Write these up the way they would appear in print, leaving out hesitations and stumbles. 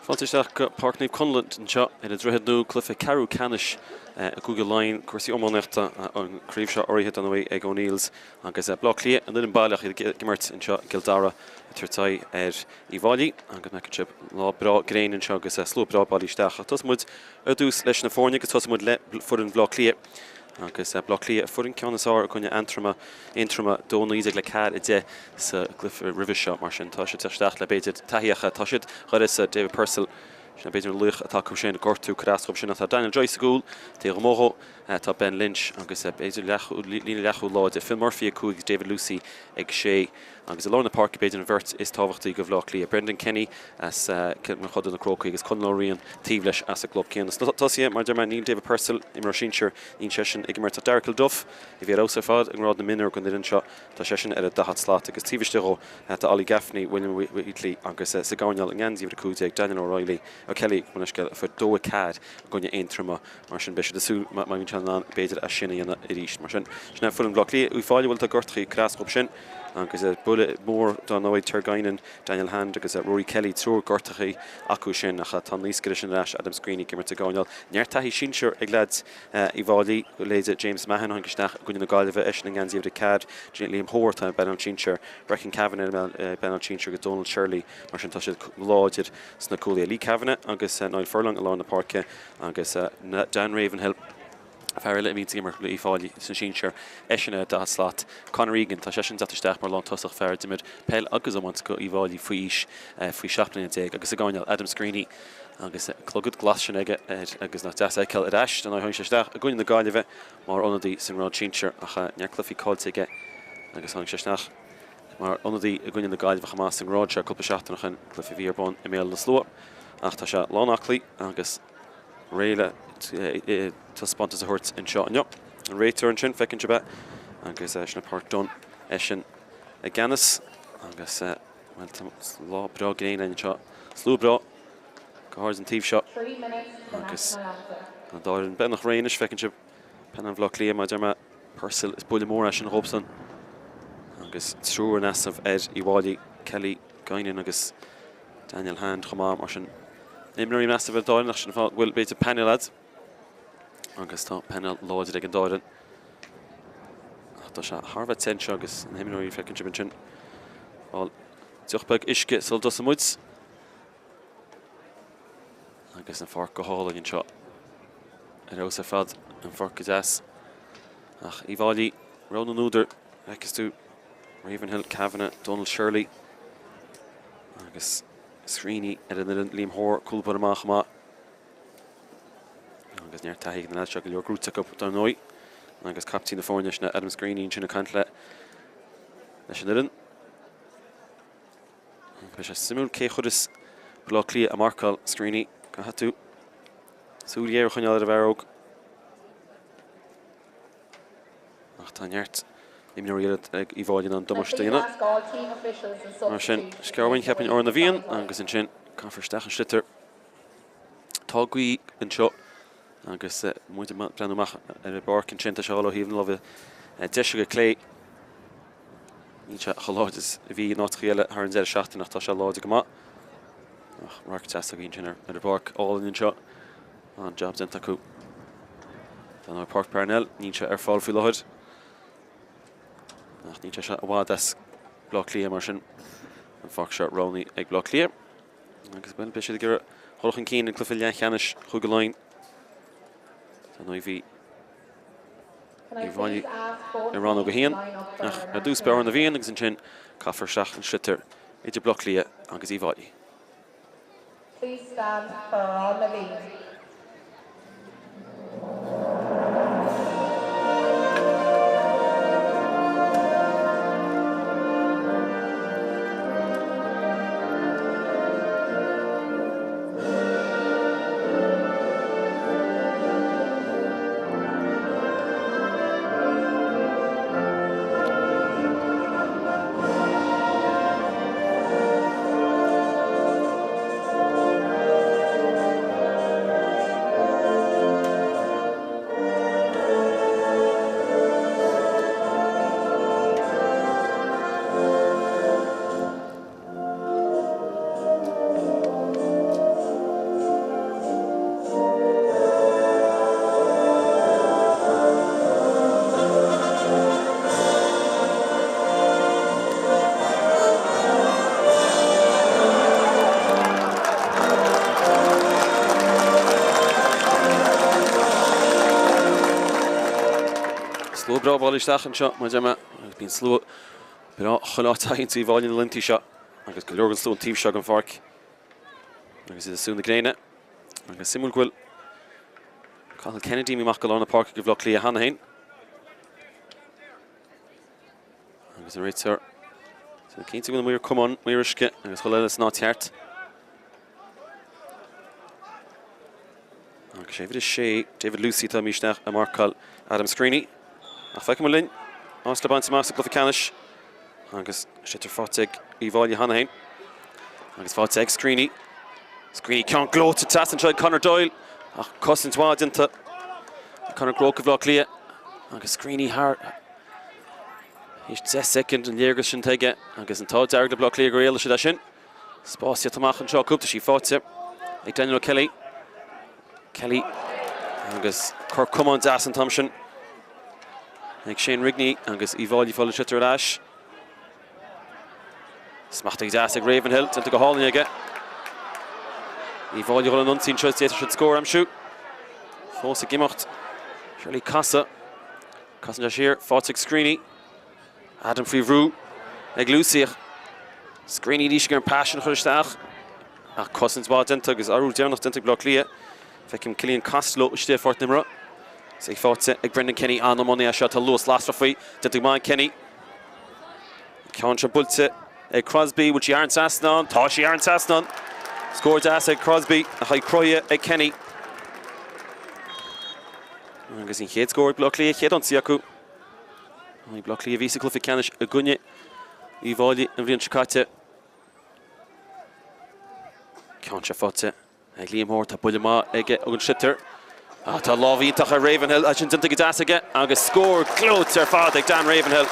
Fáilte isteach go Páirc Naomh Conlath anseo ar an Droichead Nua, cluiche ceathrú ceannais i gCúige Laighean, cúrsaí iománaíochta, an chraobh seo urraithe dar ndóigh ag O'Neills agus Baile Átha Cliath, an fhoireann baile ach iad ag imirt anseo i gCill Dara ag tabhairt aghaidh ar Uíbh Fhailí agus an bhfeiceann sibh lá breá gréine anseo agus slua breá bailithe isteach. Ach tosóidh muid ar dtús leis na foirne agus tosóidh muid le foireann Bhaile Átha Cliath. Agus Baile Átha Cliath, fuair an ceann is fearr i gcoinne Aontroma, Aontroma 2, 19 le 4, 10 sa gcluiche roimhe seo. Mar sin, tá siad ag teacht isteach le b'fhéidir taithí ach tá siad d'uireasa David Purcell, sin é b'fhéidir an laoch atá acu sin, gortú cur as dhóibh sin. Ach tá Daniel Joyce sa gcúl, taobh amuigh dhó tá Ben Lynch agus b'fhéidir líne leathchúil láidir, Phil Murphy ag 5 agus David Lucey ag 6. Agus i lár na páirce b'fhéidir an bheirt is tábhachtaí do Bhaile Átha Cliath, Brendan Kenny as Cill Mochuda na Crócaigh agus Conal O'Riain taobh leis as an gclub céanna. Sna tosaithe, mar a deir mé, níl David Purcell, imreoir sinsir, níl seisean ag imirt ach Darragh Kilduff, a bhí ar fheabhas ar fad i ngrád na mionúr don fhoireann seo, tá seisean ar an 40 slat agus taobh istigh dhó tá Ollie Gaffney, William Wheatley agus sa gcoirnéal i ngeansaí uimhir 15, Daniel O'Reilly, O'Kelly, gabh mo leithscéal, a fuair 2 4 i gcoinne Aontroma. Mar sin, beidh siad ag súil má bhíonn siad in ann, b'fhéidir, é sin a dhéanamh arís. Mar sin, sin é foireann Bhaile Átha Cliath. Uíbh Fhailí, bhuel, tá gortachaí ag cur as dhóibh sin agus buille mór dar ndóigh, Ter Guinan, Daniel Hand agus Rory Kelly, triúr gortachaí acu sin ach tá an naoscaire sin ar ais, Adam Screeney, ag imirt sa gcoirnéal. Neart taithí sinsir ag leaids Uíbh Fhailí, leithéide James Mahon a tháinig isteach i gcoinne na Gaillimhe, eisean i ngeansaí uimhir 4, Liam Hoare atá ar an bpainéal sinsir, Brecon Kavanagh ar an bpainéal sinsir agus Donal Shirley, mar sin tá siad láidir sna cúlaithe. Lee Kavanagh agus Niall Furlong i lár na páirce. Agus Dan Ravenhill, fear eile a bhíonns ag imirt le Uíbh Fhailí sna sinsir, eisean ar 40 slat. Conor Egan, tá seisean ag teacht isteach mar lántosach, fear a d'imir peil agus iomáint do Uíbh Fhailí faoi aois, faoi 17 mbliana. Agus sa gcoirnéal, Adam Screeney agus an clogad glas sin aige air agus nach deas a fheiceáil ar ais, dar ndóigh tháinig sé isteach i gcoinne na Gaillimhe mar ionadaí sa ngrád sinsir ach neart cluichí caillte aige agus tháinig sé isteach mar ionadaí i gcoinne na Gaillimhe chomh maith sa ngrád seo cúpla seachtain ó shin, cluiche a bhí ar bun i mBéal na Slua. Ach tá sé lán aclaí agus réidh le taispeántas a thabhairt anseo inniu. An réiteoir ansin, feiceann sibh é, agus sin é Pádraig Dunne, eisean i gceannas agus, bhuel, tá lá breá gréine anseo, slua breá go háirid an taobh seo agus an dá fhoireann beagnach réidh anois, feiceann sibh painéal Bhaile Átha Cliath, mar a deir mé, Purcell, is buille mór é sin dhóibhsan agus triúr in easnamh ar Uíbh Fhailí, Kelly, Guinan agus Daniel Hand chomh maith, mar sin imreoirí in easnamh ar an dá fhoireann ach sin an fáth go bhfuil b'fhéidir painéal agat agus tá painéal láidir ag an dá fhoireann. Ach tá sé thar a bheith te anseo agus na himreoirí feiceann sibh ansin fáil deoch beag uisce sula dtosaíonn muid. Agus an pháirc go hálainn anseo. Ar fheabhas ar fad an pháirc go deas. Ach Uíbh Fhailí, rogha na n-údar, feiceas tú Ravenhill, Kavanagh, Donal Shirley agus Screeney ar an fhoireann, Liam Hoare, cúl báire maith chomh maith. Agus neart taithí ag na lads seo, go leor gnóite acu dar ndóigh. Agus captaen na foirne sin Adam Screeney ansin ag caint le leis an fhoireann. Beidh sé suimiúil cé chuirfeas Baile Átha Cliath a marcáil Screeney. Caithfidh tú súil ghéar a choinneáil ar an bhfear óg. Ach tá neart imreoirí eile ag Uíbh Fhailí in ann damáiste a dhéanamh. Mar sin, sceabhainn cheapfainn Órán na bhFiann agus ansin caithfear isteach an sliotar. Tá gaoth anseo agus muid ag breathnú amach ar an bpáirc ansin, tá sé ag dul ó thaobh na láimhe deise go clé. Níl sé chomh láidir is a bhí in áiteacha eile thar an deireadh seachtaine ach tá sé láidir go maith. Ach radharc deas againn ansin ar an bpáirc álainn anseo. An-jab déanta acu. Dar ndóigh Páirc Parnell, níl sé ar fáil faoi láthair. Ach níl sé seo i bhfad as Baile Átha Cliath mar sin. An pháirc seo roghnaithe ag Baile Átha Cliath. Agus bhuel, beidh siad ag iarraidh dhul chun cinn i gcluiche leathcheannais Chúige Laighean. Dar ndóigh bhí Uíbh Fhailí i rannóg a haon, ach ar dtús beidh Órán na bhFiann agus ansin caithfear isteach an sliotar idir Baile Átha Cliath agus Uíbh Fhailí. Please stand for Amhrán na bhFiann. Slua breá bailithe isteach anseo, mar a deir mé, agus bíonn slua breá chuile áit a thagann Uíbh Fhailí na laethanta seo agus go leor den slua an taobh seo den pháirc agus iad ag sú na gréine. Agus suimiúil go bhfuil Cathal Kennedy imithe amach go lár na páirce do Bhaile Átha Cliath cheana féin. Agus an réiteoir cinnte go bhfuil an maor cumainn, maor uisce agus chuile eile san áit cheart. Agus sé uimhir 6, David Lucey atá imithe isteach ag marcáil Adam Screeney. Ach feicfidh muid linn áit le baint amach sa gcluiche ceannais. Agus sliotar faighte ag Uíbh Fhailí cheana féin. Agus faighte ag Screeney. Screeney ceann gleoite deas anseo ag Conor Doyle. Ach cosaint mhaith déanta ag Conor Groke Bhaile Átha Cliath. Agus Screeney thar éis 10 soicind an léargas sin aige agus an t-ádh dearg le Baile Átha Cliath gur éalaigh siad as sin. Spás iad amach anseo acu, tá sí faighte ag Daniel O'Kelly. Kelly agus cor camán deas an t-am sin ag Shane Rigney agus Uíbh Fhailí ag fáil an sliotar ar ais. Smachtaithe deas ag Ravenhill, déanta go hálainn aige. Uíbh Fhailí ag dul ar an ionsaí anseo, d'fhéadfadh siad scór a aimsiú. Fós ag imeacht. Shirley Casadh. Casann sé siar, faighte ag Screeney. Adam faoi bhrú ag Lucey ach Screeney arís ag iarraidh an pas sin a chur isteach ach cosaint mhaith déanta agus athrú deireanach déanta ag Baile Átha Cliath. Feicim Cillian Costello istigh ar pháirc na himeartha. Is é faighte ag Brendan Kenny an-iománaí é seo tá luas lasrach faoi. Déanta go maith ag Kenny. Ceann seo buailte ag Crosby. Bhfuil sí thar an trasnán? Tá sí thar an trasnán. Scór deas ag Crosby ach í cruthaithe ag Kenny. Agus an chéad scór ag Baile Átha Cliath, chéad ionsaí acu. Baile Átha Cliath a bhí sa gcluiche ceannais i gcoinne Uíbh Fhailí an bhliain seo caite. Ceann seo faighte ag Liam Hoare, tá buille maith aige ag an sliotar. Ah, tá lámh iontach ar Ravenhill, é sin déanta go deas aige agus scór gleoite ar fad ag Dan Ravenhill.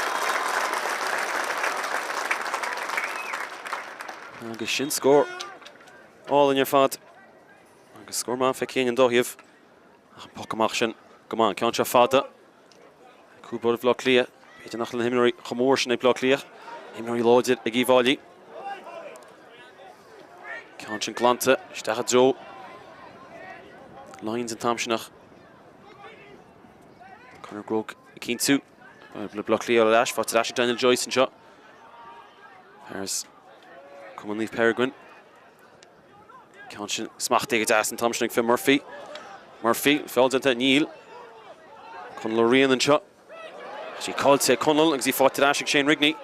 Agus sin scór álainn ar fad. Agus scór maith feicthe againn an dá thaobh. Ach an poc amach sin go maith. An ceann seo fada. Cúl báire Bhaile Átha Cliath. B'fhéidir nach bhfuil na himreoirí chomh mór sin ag Baile Átha Cliath. Imreoirí láidir ag Uíbh Fhailí. Ceann sin glanta isteach i dtreo Lyons an t-am sin ach Conor Groke ag cinntiú. Baile Átha Cliath ar ais, faighte ar ais ag Daniel Joyce anseo. As Cumann Naomh Peregrine. Ceann sin smachtaithe go deas an t-am sin ag Finn Murphy. Murphy, feall déanta, níl. Conall Ó Riain anseo. Sí caillte ag Conall agus í faighte ar ais ag Shane Rigney.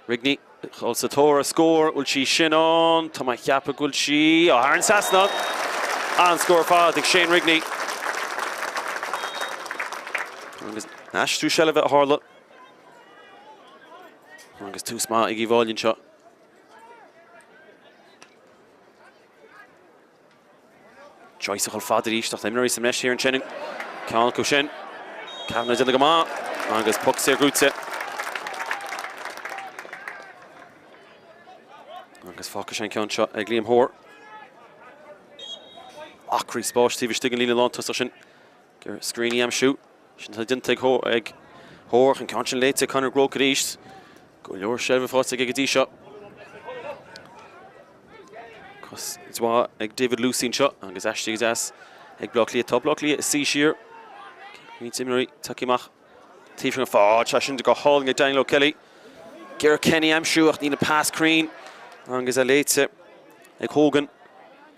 Rigney, dul sa tóir ar scór, bhfuil sí sin ann? Tá mé ag ceapadh go bhfuil sí ó thar an trasnán. An-scór ar fad ag Shane Rigney. Agus aistriú seilbhe a tharla. Agus tús maith ag Uíbh Fhailí anseo. Joyce ag dul fada arís ach tá imreoirí sa mbreis thiar ansin. Ceann acu sin. Kavanagh déanta go maith agus poc saor gnóthaithe. Agus fágfaidh sé an ceann seo ag Liam Hoare. Acraí spáis taobh istigh den líne lántosach sin. Screeney a aimsiú. Sin atá déanta ag Hoare. An ceann sin léite ag Conor Groke arís. Go leor seilbhe faighte aige go dtí seo. Cosaint mhaith ag David Lucey anseo agus aistrithe go deas ag Baile Átha Cliath. Tá Baile Átha Cliath ag suí siar. Roinnt imreoirí tagtha amach taobh sin fad. Sé sin go hálainn ag Daniel O'Kelly. Ger Kenny a aimsiú ach níl an pas cruinn agus é léite ag Hogan.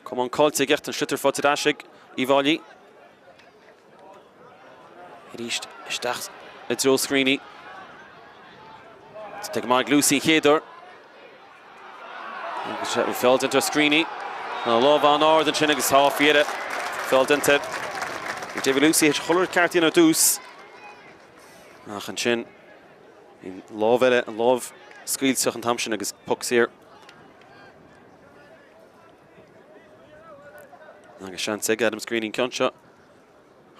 Camán caillte aige ach an sliotar faighte ar ais ag Uíbh Fhailí. Arís isteach i dtreo Screeney. Tá go maith ag Lucey an chéad uair. Agus feall déanta ar Screeney. Tá lámh an-ard ansin agus tá faoi dheireadh. Feall déanta ag David Lucey théis chuile rud ceart a dhéanamh ar dtús. Ach ansin an lámh eile, an lámh scaoilteach an t-am sin agus poc saor. Agus seans ag Adam Screeney an ceann seo.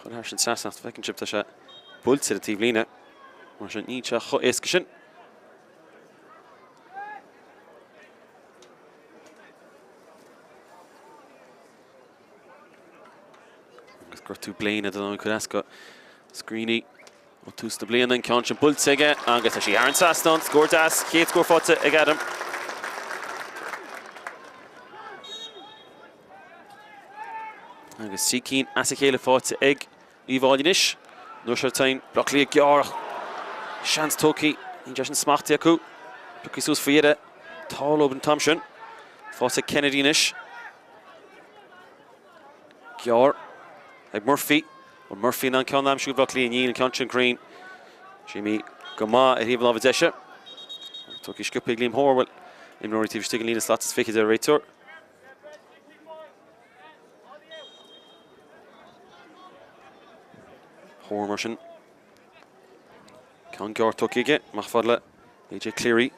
Chur thar an trasnán ach feiceann sibh tá sé buailte ar an taobhlíne. Mar sin níl sé chomh éasca sin. Agus gortú bléine don cuid easca Screeney ó tús na bliana an ceann sin buailte aige agus tá sí thar an trasnán, scór deas, chéad scór faighte ag Adam. Agus 3 cinn as a chéile faighte ag Uíbh Fhailí anois. An uair seo Baile Átha Cliath gearr ach seans tógtha. Níl sé sin smachtaithe acu. Pioctha suas faoi dheireadh. Tá leo an t-am sin. Faighte ag Kennedy anois. Gearr ag Murphy. Bhfuil Murphy in ann ceann a aimsiú do Bhaile Átha Cliath? Níl an ceann sin cruinn. Sé imithe go maith ar thaobh na láimhe deise. Tógtha sciobtha ag Liam Hoare. Bhfuil imreoirí taobh istigh den líne slat is fichid ar réiteoir. Hoare mar sin. Ceann gearr tógtha aige, amach fad le AJ Cleary.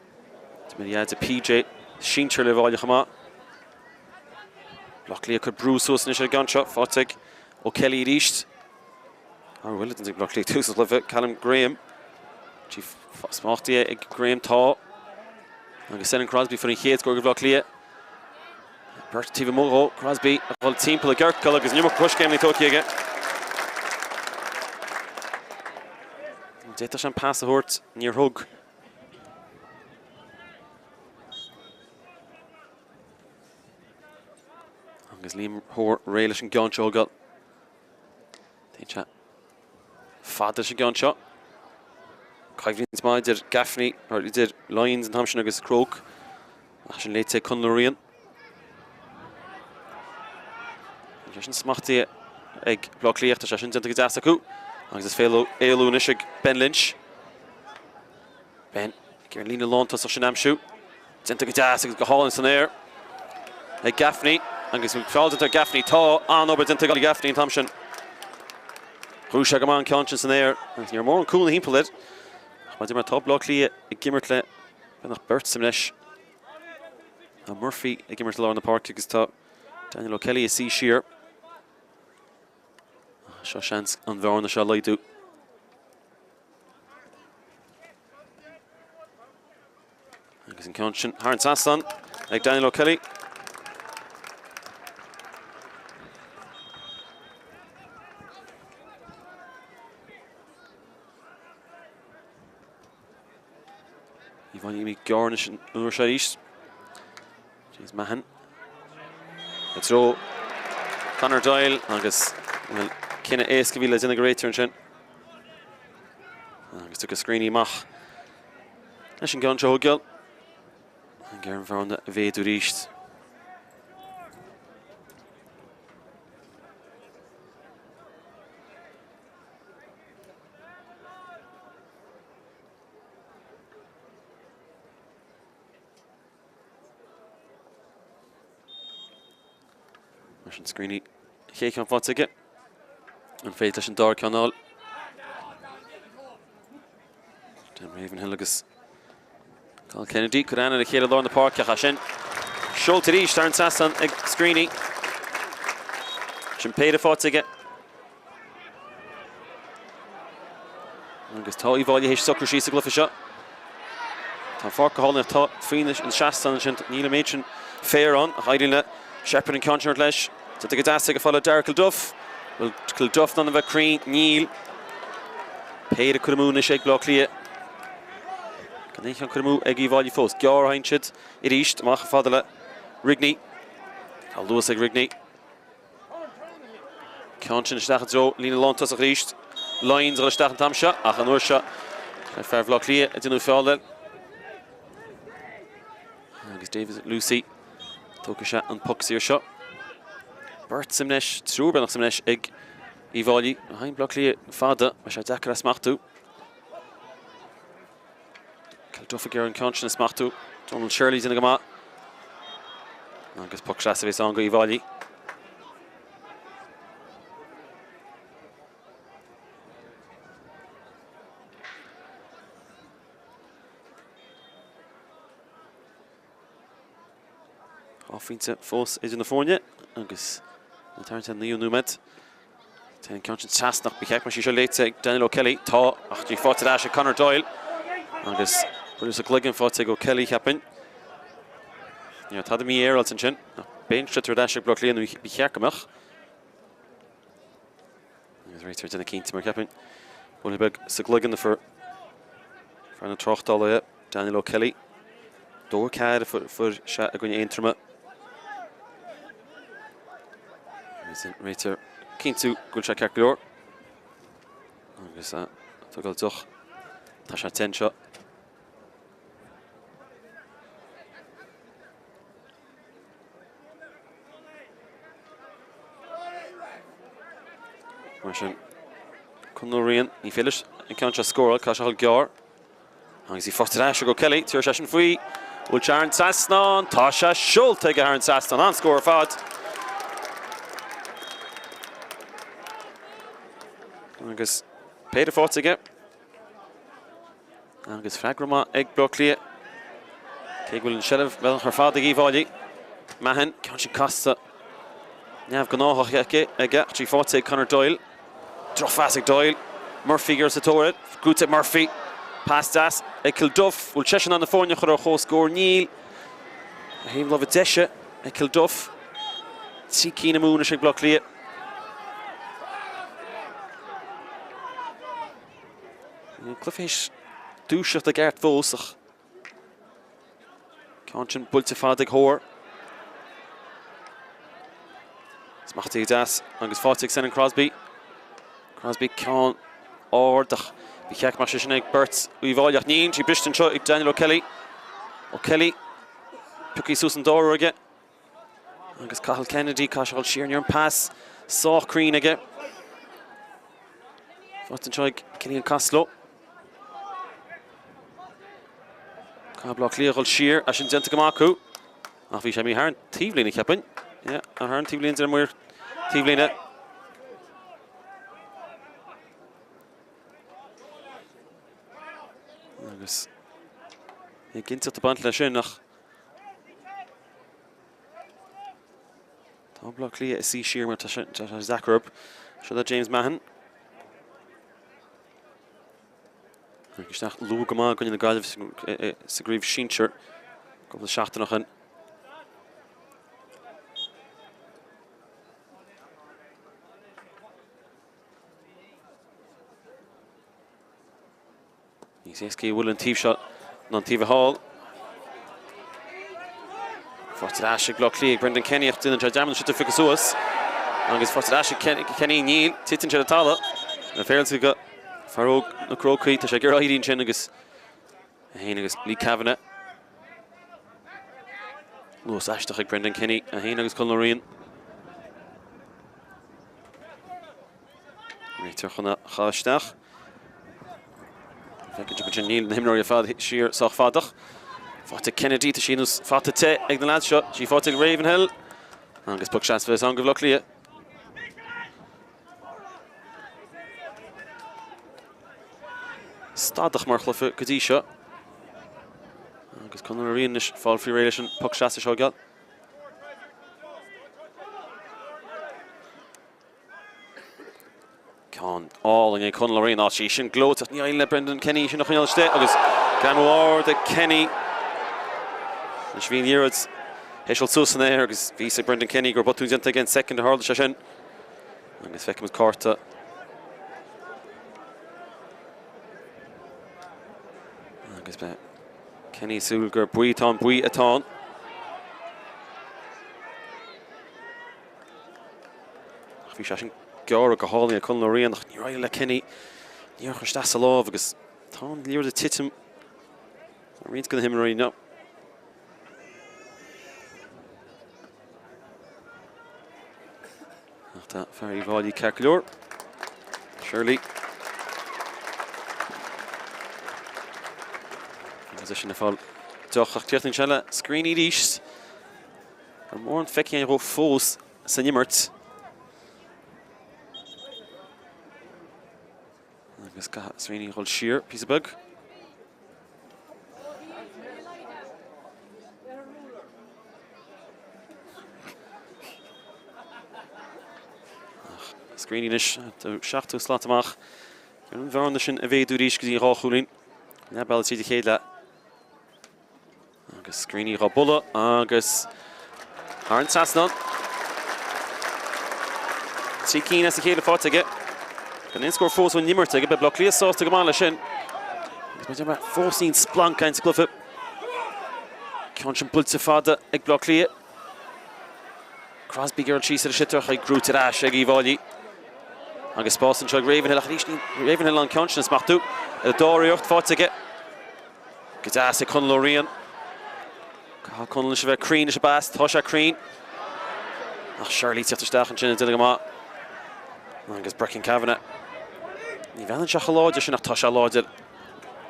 D'imigh a fhad PJ sinsir le bhaile chomh maith. Baile Átha Cliath ag cur brú suas anois ar an gceann seo, faighte ag O'Kelly arís. Ar bhfuil ag Baile Átha Cliath tús an chluiche, Callum Graham. Smachtaithe ag Graham tá. Agus Senan Crosby fuair an chéad scór do Bhaile Átha Cliath. Beirt taobh amuigh dhó, Crosby ag dul timpeall i gciorcal agus an iomarca coiscéimeanna tógtha aige. D'fhéadfadh sé an pas a thabhairt, níor thug. Agus Liam Hoare réidh leis an gceann seo a thógáil. Téann sé fada leis an gceann seo. Coimhlint maith idir Gaffney, or idir Lyons an t-am sin agus Croke. Ach sin léite ag Conor Ryan. Sé sin smachtaithe ag Baile Átha Cliath, tá sé sin déanta go deas acu. Agus is féidir éalú anois ag Ben Lynch. Ben ag iarraidh an líne lántosach sin a aimsiú. Déanta go deas agus go hálainn san aer ag Gaffney agus feall déanta ar Gaffney. Tá an-obair déanta ag Gaffney an t-am sin. Ghnóthaigh sé go maith an ceann sin san aer agus ní raibh mórán cúnamh thimpeall air. Ach maidir mar tá Baile Átha Cliath ag imirt le beagnach beirt sa mbreis. Tá Murphy ag imirt i lár na páirce agus tá Daniel O'Kelly ag suí siar. Seo seans an bhearna seo a laghdú. Agus an ceann sin thar an trasnán ag Daniel O'Kelly. Uíbh Fhailí imithe gearr anois an uair seo arís. James Mahon. I dtreo Conor Doyle agus bhuel, cinneadh éasca a bhí le déanamh ag an réiteoir ansin. Agus tiocfaidh Screeney amach leis an gceann seo a thógáil. Ag iarraidh an bhearna a mhéadú arís. Mar sin Screeney an chéad cheann faighte aige. An féidir leis an dara ceann a fháil? Dan Ravenhill agus Cathal Kennedy ag cur aithne ar a chéile i lár na páirce ach sin seolta arís thar an trasnán ag Screeney. Sin péire faighte aige. Agus tá Uíbh Fhailí théis socrú síos sa gcluiche seo. Tá an pháirc go hálainn ach tá faoi an seastán ansin. Níl an méid sin féir ann ach éiríonn le Shepard an ceann sin a thabhairt leis. Déanta go deas aige fad le Darragh Kilduff. Bhfuil Kilduff in ann a bheith cruinn? Níl. Péire curtha amú anois ag Baile Átha Cliath. Gan aon cheann curtha amú ag Uíbh Fhailí fós. Gearr a théann siad arís amach fada le Rigney. Tá luas ag Rigney. Ceann sin isteach i dtreo líne lántosach arís. Lyons ag dul isteach an t-am seo ach an uair seo tá fear Bhaile Átha Cliath ag déanamh feall air. Agus David Lucey tógfaidh sé an poc saor seo. Beirt sa mbreis, triúr beagnach sa mbreis ag Uíbh Fhailí. Má théann Baile Átha Cliath fada, beidh sé deacair a smachtú. Kilduff ag iarraidh an ceann sin a smachtú. Donal Shirley déanamh go maith. Agus poc seasamh a bheas ann go Uíbh Fhailí. Dá phointe fós idir na foirne agus ag tarraingt ar an naoú nóiméad. Téann an ceann sin trasna ach ba cheart go mbeadh sí seo léite ag Daniel O'Kelly. Tá, ach tá faighte ar ais ag Conor Doyle agus buille sa gcloigeann faighte ag O'Kelly, cheapfainn. Ní raibh tada mí-fhéaráilte ansin ach beidh an sliotar ar ais ag Baile Átha Cliath nó ba cheart go mbeadh. Agus réiteoir ag déanamh cinnte mar cheapfainn. Buille beag sa gcloigeann a fuair fear na tráchtála Daniel O'Kelly. 2-4 a fuair sé i gcoinne Aontroma. Agus an réiteoir cinntiú go bhfuil sé ceart go leor. Agus ag tógáil deoch. Tá sé te anseo. Mar sin, Conal Ó Riain, ní féidir leis an ceann seo scóráil, caithfidh sé a dhul gearr. Agus í faighte ar ais ag O'Kelly, tabharfaidh seisean faoi. Bhfuil sé thar an trasnán? Tá sé seolta aige thar an trasnán, an-scór ar fad. Agus péire faighte aige. Agus freagra maith ag Bleá Cliath. Cé go bhfuil an seilbh beagnach ar fad ag Uíbh Fhailí. Mahon, ceann sin casta neamhghnáthach aige, ach í faighte ag Conor Doyle. Drochphas ag Doyle. Murphy ag sa tóir air. Gnóthaithe ag Murphy. Pas deas ag Kilduff. Bhfuil seisean in ann na foirne a chur ar chomhscór? Níl. Ar thaobh láimhe deise ag Kilduff. 3 cinn amú anois ag Bleá Cliath. Níl an cluiche théis dúiseacht i gceart fós ach ceann sin buailte fada ag Hoare. Smachtaithe go deas agus faighte ag Senan Crosbie. Crosbie ceann ard ach ba cheart go mbeadh sé sin ag beirt Uíbh Fhailí ach níl sí briste anseo ag Daniel O'Kelly. O'Kelly pioctha suas an dara huair aige. Agus Cathal Kennedy, caithfidh sé dhul siar, ní raibh an pas sách cruinn aige. Faighte anseo ag Cillian Costello. Caithfidh Bleá Cliath dhul siar, é sin déanta go maith acu. Ach bhí sé imithe thar an taobhlíne, cheapfainn. Yeah, thar an taobhlíne, deir an maor taobhlíne. Agus éiginnteacht ag baint leis sin ach Tá Bleá Cliath ag suí siar mar tá sé deacair orthu. Seo le James Mahon. Tháinig isteach luath go maith i gcoinne na Gaillimhe sa gcraobh sinsir cúpla seachtain ó shin. Níos éascaí a bhualadh an taobh seo ná an taobh thall. Faighte ar ais ag Bleá Cliath ag Brendan Kenny ach déanann sé dearmad an sliotar a phiocadh suas. Agus faighte ar ais ag Kenny níl, titeann sé ar an talamh. Na féarlta go fear óg na Crócaí, tá sé ag iarraidh éirí ansin agus é féin agus Lee Kavanagh. Luas aisteach ag Brendan Kenny, é féin agus Colin Ó Riain. Réiteoir chun a chaitheamh isteach. Feiceann sibh ansin níl na himreoirí ar fad siar sách fada. Faighte Kennedy, tá sí ar nós fata te ag na leaids seo. Sí faighte ag Ravenhill. Agus poc seasta ann go Bhaile Átha Cliath. Stadach mar chluiche go dtí seo. Agus Conor Ó Riain anois fáil faoi réir leis an poc seasta seo a Ceann álainn ag Conal Ó Riain, tá sí sin gleoite ach ní éiríonn le Brendan Kenny sin a choinneáil istigh agus greamú ard ag Kenny. Anois bhí an liathróid théis dul suas san aer agus bhí fhios ag Brendan Kenny go raibh botún déanta aige an soicind a tharla sé sin. Agus feicimid cárta. Agus beidh Kenny ag súil gur buí atá ann, buí atá ann. Ach bhí sé sin gearrtha go hálainn ag Conal Ó Riain ach níor éirigh le Kenny níor chuir isteach sa lámh agus tá an liathróid ag titim ar roinnt de na himreoirí inniu. Ach tá fear Uíbh Fhailí ceart go leor. Shirley. Agus é sin ag fáil deoch ach críochnaíonn sé le Screeney arís. Tá mórán feicthe againn dhó fós san imirt. Agus caithfidh Sweeney dhul siar píosa beag. Ach Screeney anois, seachtú slat amach. An bhearna sin a mhéadú arís go dtí an 2 chúilín. Leath bealaigh tríd an chéad leath. Agus Screeney dhá bualadh agus thar an trasnán. 3 cinn as a chéile faighte aige. Gan aon scór fós ón imirt aige, beidh Bleá Cliath sásta go maith leis sin. Agus mar deir mé, fós níl splanc ann sa gcluiche. Ceann sin buailte fada ag Bleá Cliath. Crosbie ag dul síos ar an sliotar ach í gnóthaithe ar ais ag Uíbh Fhailí. Agus spás anseo ag Ravenhill ach arís níl Ravenhill in ann an ceann sin a smachtú. Ar an dara iarracht faighte aige. Go deas ag Conall Ó Riain. Caithfidh Conall anois a bheith cruinn leis an bpas. Tá sé cruinn. Ach Shirley teacht isteach ansin ag déanamh go maith. Agus Brecon Kavanagh. Ní bhreathnaíonn sé chomh láidir sin ach tá sé láidir.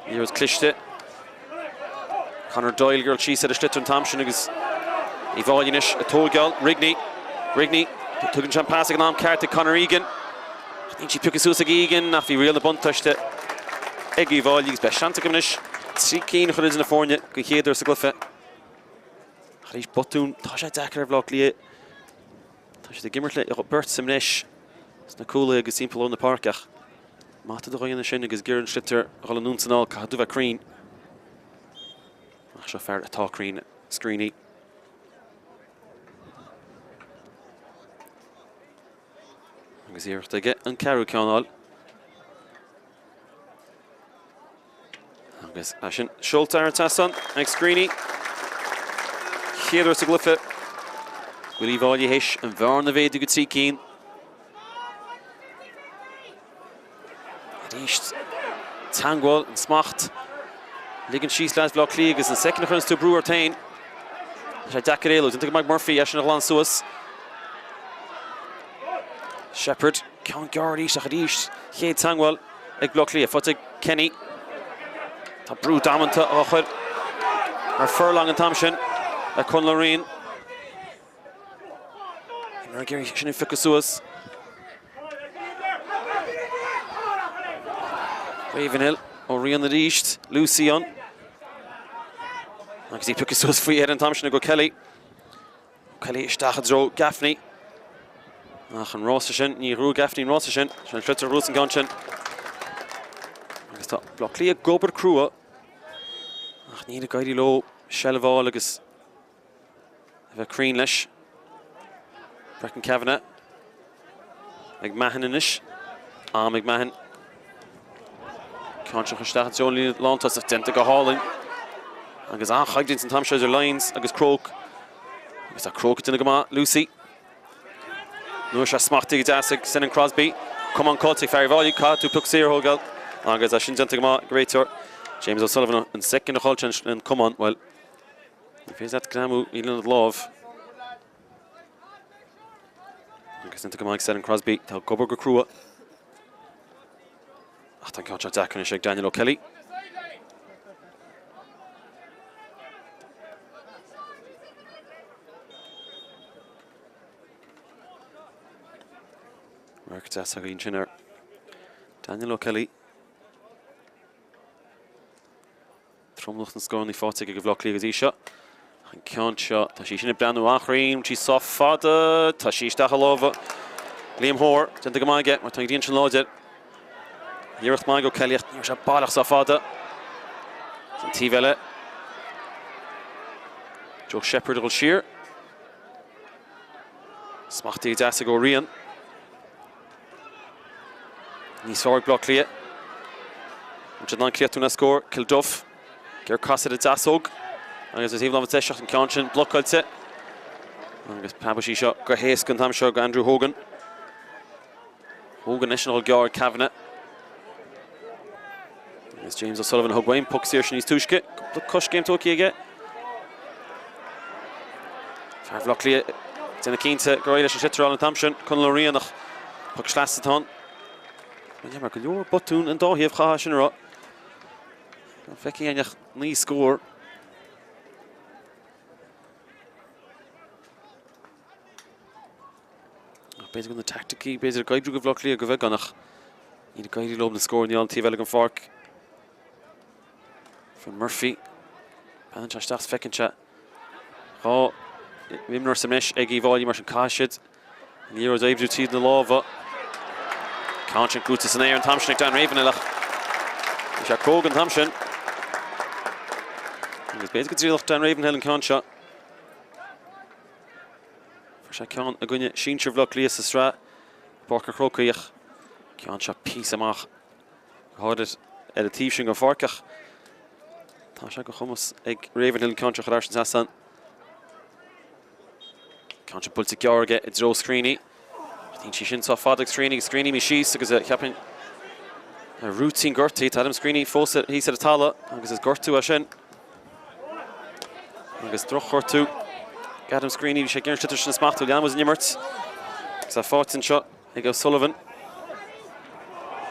Liathróid cliste. Conor Doyle ag dul síos ar an sliotar an t-am sin agus Uíbh Fhailí anois ag tóigeáil. Rigney. Rigney. Tugann sé an pas ag an am ceart ag Conor Egan. Ach níl sí pioctha suas ag Egan ach bhí riail na buntáiste ag Uíbh Fhailí agus beidh seans acu anois 3 cinn a chur idir na foirne den chéad uair sa gcluiche. Ach arís botún, tá sé deacair ar Bhaile Átha Cliath. Tá siad ag imirt le beirt sa mbreis sna cúlaithe agus timpeall lár na páirce ach má tá tú á dhéanamh sin agus ag iarraidh an sliotar a dhul anonn is anall caithfidh tú bheith cruinn. Ach seo fear atá cruinn, Screeney. Agus iarracht aige an ceathrú ceann a fháil. Agus é sin seolta thar an trasnán ag Screeney. Chéad uair sa gcluiche go bhfuil Uíbh Fhailí théis an bhearna a mhéadú go 3 cinn. Arís teangmháil, an smacht. Ligean síos leaids Bhaile Átha Cliath agus an soicind a chuireanns tú brú ort féin. Tá sé deacair éalú. Déanta go maith ag Murphy é sin a ghlanadh suas. Sheppard, ceann gearr arís ach arís chéad teangmháil ag Baile Átha Cliath. Faighte ag Kenny. Tá brú damanta á chur ar Furlong an t-am sin ag Conall Ó Riain. Ag iarraidh sin a phiocadh suas. Ravenhill, Ó Riain arís, Lucey ann. Agus í pioctha suas faoi dheireadh an t-am sin ag O'Kelly. O'Kelly isteach i dtreo Gaffney. Ach an rása sin, ní ghnóthaigh Gaffney an rása sin. Sin an sliotar a ghnóthaigh an ceann sin. Agus tá Baile Átha Cliath ag obair crua. Ach níl ag éirí leo seilbh a fháil agus a bheith cruinn leis. Brecon Kavanagh ag Mahon anois. Am ag Mahon. Ceann seo isteach i dtreo an líne lántosach déanta go hálainn. Agus an-choimhlint an t-am seo idir Lyons agus Croke. Agus tá Croke ag déanamh go maith. Lucey. Nuair sé smachtaithe go deas ag Senan Crosbie. Camán caillte ag fear Uíbh Fhailí. Caithfidh tú pioc saor a thógáil. Agus é sin déanta go maith ag an réiteoir. James O'Sullivan an soicind a chaill sé an camán. Bhuel, Ní féidir leat greamú lena lámh. Agus déanta go maith ag Senan Crosbie. Tá ag obair go crua. Ach tá an ceann seo deacair anois ag Daniel O'Kelly. Radharc deas againn sin ar Daniel O'Kelly. Tromlach na scóranna faighte ag Baile Átha Cliath go dtí seo. An ceann seo, tá sí sin ag breathnú an-chruinn, sí sách fada, tá sí isteach i lámha Liam Hoare, déanta go maith aige mar tá an ghrian sin láidir. Iarracht maith ag O'Kelly ach ní raibh sé baileach sách fada. An taobh eile, Joe Sheppard ag dul siar. Smachtaithe deas ag Ó Riain. Níos fearr ag Baile Átha Cliath. An siad in ann críochnú le scór. Kilduff. Ag iarraidh casadh ar an deasóg. Agus ar thaobh láimhe deise ach an ceann sin blocáilte. Agus preabfaidh sí seo go héasca an t-am seo go Andrew Hogan. Hogan leis an dhul gearr ag Kavanagh. Agus James O'Sullivan a thug uaidh an poc saor sin níos túisce. Cúpla coiscéim tógtha aige. Fear Bhaile Átha Cliath déanamh cinnte gur éirigh leis an sliotar an t-am sin. Conall Ó Riain ach poc sleasa atá ann. Mar go leor botún an dá thaobh chaithfeá sin a rá. Feicfidh éinne ach 9 scór. Ach b'fhéidir go na teaicticí, b'fhéidir ag oibriú do Bhaile Átha Cliath go bheagán ach níl ag éirí leo na scóranna a fháil an taobh eile den pháirc. Finn Murphy, breathnaíonn sé isteach is feiceann sé 2 imreoir sa mbreis ag Uíbh Fhailí mar sin caithfidh siad an liathróid a oibriú tríd na lámha. Ceann sin buailte san aer an t-am sin ag Dan Ravenhill ach bhí sé cróga an t-am sin. Agus b'fhéidir go dtriailfeadh Dan Ravenhill an ceann seo. Fuair sé ceann i gcoinne sinsir Bhaile Átha Cliath sa tsraith i bPáirc an Chrócaigh ach ceann seo píosa amach go háirid ar an taobh sin den pháirc ach tá sé de chumas ag Ravenhill an ceann seo a chur thar an trasnán. Ceann seo buailte gearr aige i dtreo Screeney. Níl sí sin sách fada ag Screeney agus Screeney imithe síos agus cheapfainn rúitín gortaithe. Tá Adam Screeney fós thíos ar an talamh agus is gortú é sin. Agus drochghortú ag Adam Screeney. Bhí sé ag iarraidh an sliotar sin a smachtú. Leanfaidh muid an imirt. Agus é faighte anseo ag O'Sullivan.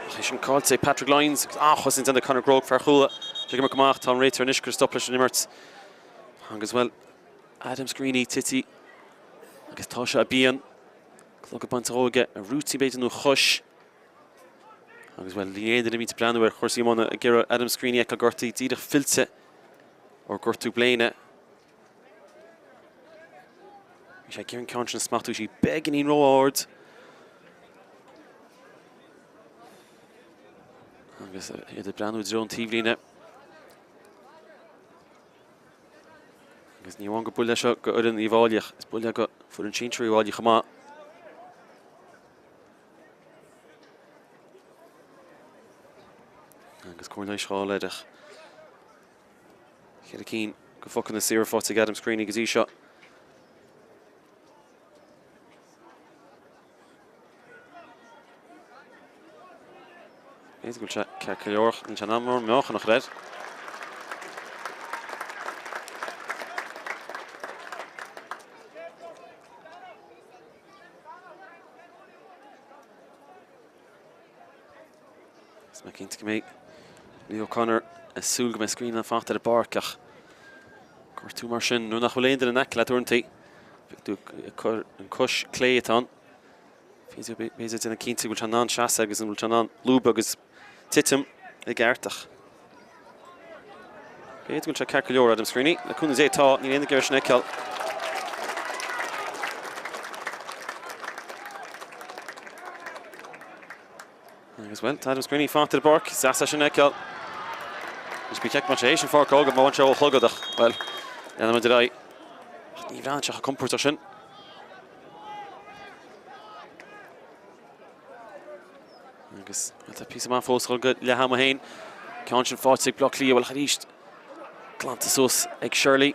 Ach é sin caillte ag Patrick Lyons. Agus an-chosaint déanta ag Conor Grogue, fear Chuala. Sé ag imirt go maith. Tá an réiteoir anois ag cur stop leis an imirt. Agus bhuel, Adam Screeney tite agus tá sé binn. Clogad bainte dhó aige, a rúitín b'fhéidir nó a chois. Agus bhuel, ní aon duine a bhíonns ag breathnú ar chúrsaí iomána ag iarraidh Adam Screeney a fheiceáil gortaithe, díreach fillte ó ghortú bléine. Bhí sé ag iarraidh an ceann sin a smachtú, bhí sí beagáinín ró-ard. Agus iad ag breathnú i dtreo an taobhlíne. Agus ní amháin gur buille é seo go fhoireann Uíbh Fháilí ach is buille go foireann sinsir Uíbh Fháilí chomh maith. Agus cóir leighis a fháil air ach cheithre cinn de phocanna saora faighte ag Adam Screeney go dtí seo. B'fhéidir go bhfuil sé ceart go leor, níl sé in ann mórán meáchan a chur air. Is mé cinnte go mbeidh Leo O'Connor ag súil go mbeidh Screeney in ann fanacht ar an bpáirc ach gortú mar sin nuair nach bhfuil aon duine in aice leat uaireanta bheadh tú ag cur an cois clé atá ann. B'fhéidir déanamh cinnte go bhfuil sé in ann seasamh agus an bhfuil sé in ann lúbadh agus titim i gceart ach b'fhéidir go bhfuil sé ceart go leor Adam Screeney. Le cúnamh Dé tá, níl aon duine ag iarraidh sin a fheiceáil. Agus bhuel, tá Adam Screeney fanacht ar an bpáirc, is deas é sin a fheiceáil. Anois bí check má sé sin pháirc óga, má bhain sé ó chlogad ach, bhuel, leanfaidh muid ar aghaidh. Ach ní bhreathnaíonn sé chomh compordach sin. Agus bhuel, tá píosa maith fós go leath ama féin. Ceann sin faighte ag Bleá Cliath, bhuel ach arís, glanta suas ag Shirley.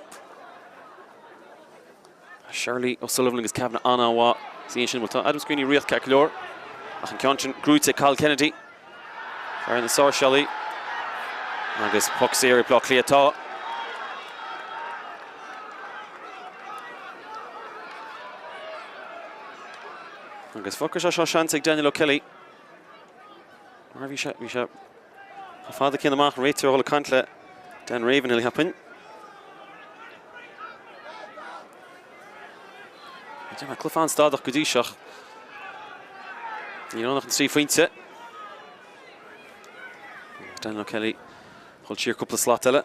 Shirley O'Sullivan agus Kavanagh an-mhaith sa sin. Bhuel tá Adam Screeney i riocht ceart go leor ach an ceann sin gnóthaithe ag Cathal Kennedy. Fear na Sáirséalaí agus poc saor ag Bleá Cliath tá. Agus fágfaidh sé seo seans ag Daniel O'Kelly. Mar bhí sé, bhí sé chomh fada céanna amach, an réiteoir a dhul ag caint le Dan Ravenhill, cheapfainn. Tá cluiche an-stadach go dtí seo. Níl ann ach an 3 phointe. Daniel O'Kelly dul siar cúpla slat eile.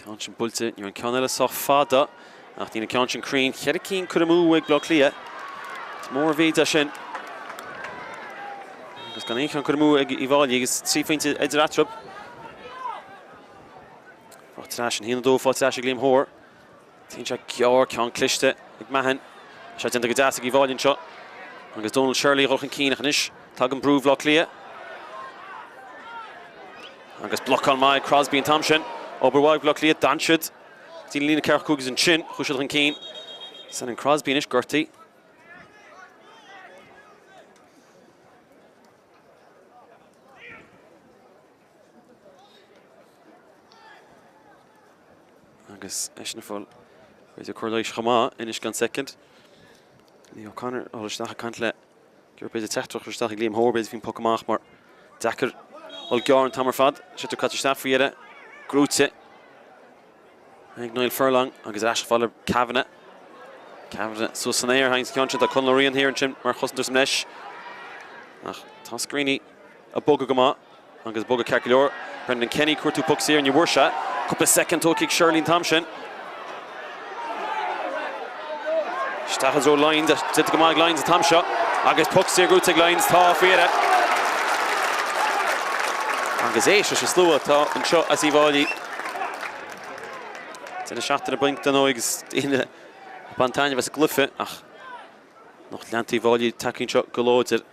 Ceann sin buailte, ní raibh an ceann eile sách fada, ach níl an ceann sin cruinn. Cheithre cinn curtha amú ag Bleá Cliath. Is mór an mhéid é sin. Agus gan aon cheann curtha amú ag Uíbh Fhailí agus 3 phointe idir eatarthu. Faighte ar ais an 1-2 faighte ar ais ag Liam Hoare. Téann sé gearr, ceann cliste ag Mahon. Tá sé déanta go deas ag Uíbh Fhailí anseo. Agus Donal Shirley ag dul chun cinn ach anois tagann brú Bhaile Átha Cliath. Agus blocáil maith ag Crosby an t-am sin. Obair mhaith ag Baile Átha Cliath, d'fhan siad dtí an líne 45 agus ansin chuaigh siad chun cinn. Senan Crosby anois gortaithe. Agus eisean ag fáil b'fhéidir cóir leighis chomh maith anois gan soicind. Lee O'Connor ag dul isteach ag caint le gur b'fhéidir teachtaireacht a chur isteach ag Liam Hoare b'fhéidir faoin poc amach mar deacair dul gearr an t-am ar fad. Sliotar caite isteach faoi dheireadh. Gnóthaithe ag Niall Furlong agus ar ais chomh fada le Kavanagh. Kavanagh suas san aer, thagann an ceann sin, tá Conal Ó Riain thiar ansin mar chosantóir sa mbreis. Ach tá Screeney ag bogadh go maith agus ag bogadh ceart go leor. Brendan Kenny cuartú poc saor, ní bhfuair sé. Cúpla soicind tógtha ag Shirley an t-am sin. Isteach i dtreo Lyons, déanta go maith ag Lyons an t-am seo agus poc saor gnóthaithe ag Lyons, tá faoi dheireadh. Agus éist leis an slua atá anseo as Uíbh Fhailí. Deireadh seachtaine bainc dar ndóigh agus daoine ag baint taitneamh as an gcluiche ach lucht leanta Uíbh Fhailí tagtha anseo go láidir.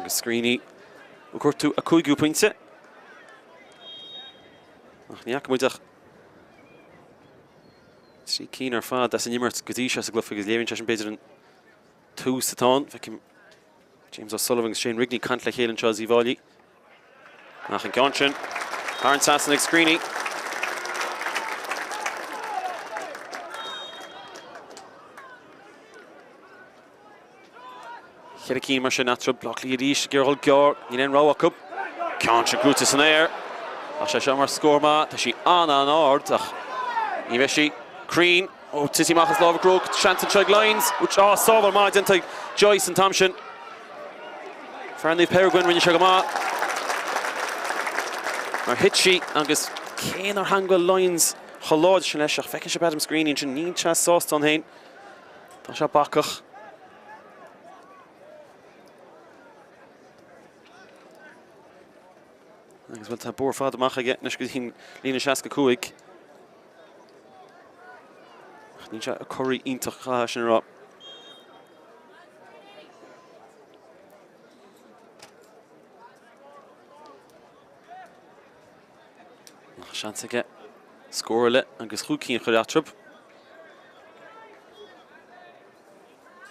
Agus Screeney ag cuartú a cúigiú pointe. Ach ní fhaca muid ach 3 cinn ar fad as an imirt go dtí seo sa gcluiche agus léiríonn sé sin b'fhéidir an tús atá ann. Feicim James O'Sullivan agus Shane Rigney ag caint le chéile anseo as Uíbh Fhailí. Ach an ceann sin thar an trasnán ag Screeney. Cheithre cinn mar sin eatarthu. Bleá Cliath arís ag iarraidh dul gearr. Níl aon rogha acu. Ceann sin gnóite san aer. Tá sé seo mar scór maith. Tá sí an-an-ard ach ní bheidh sí cruinn. Ó, tití amach as lámha Groke. Seans anseo ag Lyons. Á, sábháil maith déanta ag Joyce an t-am sin. Fear Naomh Peregrine, rinne sé go maith. Mar thit sí agus cé nár theangmhail Lyons chomh láidir sin leis ach feiceann sibh Adam Screeney ansin, níl sé sásta ann féin. Tá sé bacach. Agus bhuel tá bóthar fada amach aige anois go dtí an líne 65. Ach níl sé ag corraí iontach caithfidh sin a rá. Ach seans aige scór eile agus chúig cinn a chur eatarthu.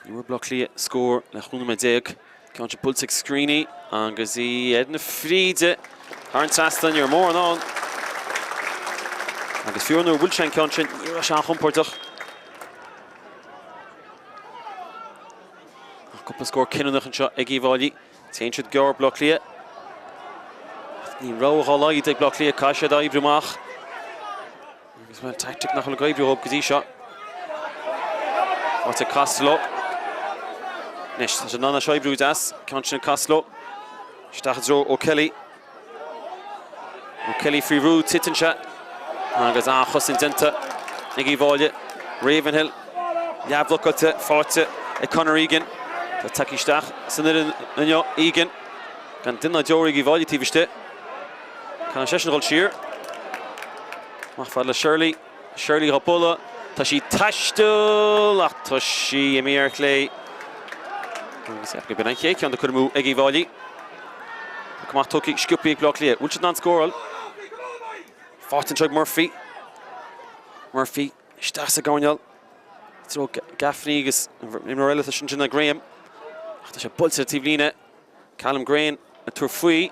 Ní bhfuair Bleá Cliath scór le 15 nóiméad. Ceann sin buailte ag Screeney agus í ar na fríde thar an trasnán, ní raibh mórán ann. Agus fiú nuair a bhuail sé an ceann sin, ní raibh sé an-chompordach. Ach cúpla scór cinniúnach anseo ag Uíbh Fhailí. Téann siad gearr Bleá Cliath. Níl rogha dá laghad ag Bleá Cliath, caithfidh siad oibriú amach. Agus bhuel, tactic nach bhfuil ag oibriú dóibh go dtí seo. Faighte ag Costello. Anois, tá siad in ann é seo a oibriú go deas. Ceann sin ag Costello. Isteach i dtreo O'Kelly. O'Kelly faoi bhrú, titeann sé. Agus an-chosaint déanta ag Uíbh Fhailí. Ravenhill, leathbhlocáilte, faighte ag Conor Egan. Tá tagtha isteach san fhoireann inniu, Egan. Gan duine ná deoraí ag Uíbh Fhailí taobh istigh. Caithfidh seisean a dhul siar. Amach fad le Shirley. Shirley dhá bualadh. Tá sí ag taisteal ach tá sí imithe ar chlé. Agus gurb in an chéad ceann de cur amú ag Uíbh Fhailí. Poc amach tógtha sciobtha ag Bleá Cliath. Bhfuil siad in ann scóráil? Faighte anseo ag Murphy. Murphy isteach sa gcoirnéal. I dtreo Gaffney agus imreoir eile tá sin sin Graham. Ach tá sé buailte ar taobh líne. Callum Graham ag tabhairt faoi.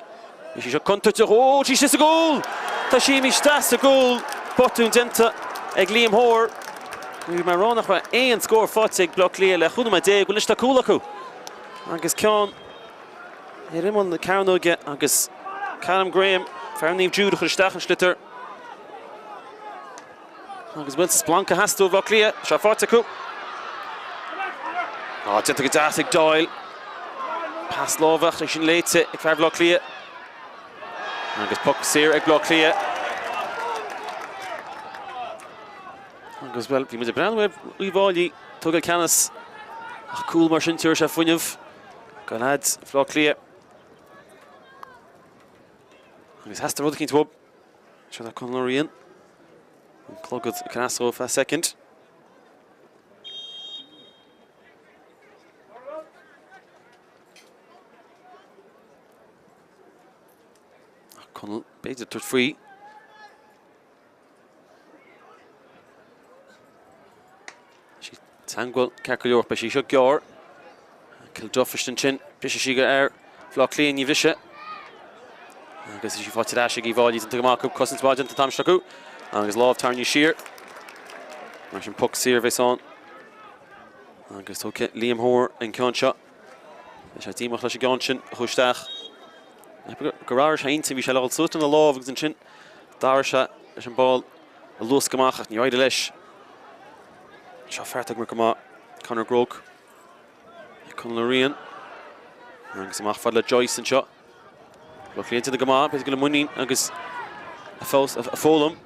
Bhí sí seo contúirteach. Ó, tá sí istigh sa gcúl! Tá sí imithe isteach sa gcúl. Botún déanta ag Liam Hoare. Bhí mé ag rá nach raibh aon scór faighte ag Bleá Cliath le 15 nóiméad. Bhuel anois tá cúl acu. Agus ceann ar imeall na cearnóige agus Callum Graham, fear Naomh Jude a chuir isteach an sliotar. Agus bhuel, splanc a theastaigh ó Bhaile Átha Cliath, tá sé faighte acu. Á, déanta go deas ag Doyle. Pas láimhe ach é sin léite ag fear Bhaile Átha Cliath. Agus poc saor ag Baile Átha Cliath. Agus bhuel, bhí muid ag breathnú ar Uíbh Fhailí tógáil ceannas ach cúl mar sin tabharfaidh sé fuinneamh go leaids Bhaile Átha Cliath. Agus theastaigh rud eicínt uathu. Seo é Conal Ó Riain. An clogad ag cneasú feadh soicind. Conal, b'fhéidir tabhairt faoi. Teagmháil ceart go leor, beidh sí seo gearr. Kilduff istigh ansin, brisfidh sí go ar Bhaile Átha Cliath, ní bhrisfidh. Agus í faighte ar ais ag Uíbh Fhailí, déanta go maith acu, cosaint mhaith déanta an t-am seo acu. Agus lámh tarraingthe siar. Mar sin poc saor a bheas ann. Agus tógfaidh Liam Hoare an ceann seo. Beidh sé díomách leis an gceann sin a chuaigh isteach. Gur athraigh sé a intinn, bhí sé le dhul suas lena lámh agus ansin d'athraigh sé leis an ball a luascadh amach ach níor éirigh leis. Seo fear atá ag imirt go maith, Conor Groke. Conal Ó Riain. Agus amach fad le Joyce anseo. Bleá Cliath déanta go maith, b'fhéidir go bhfuil a muinín agus a foghlaim.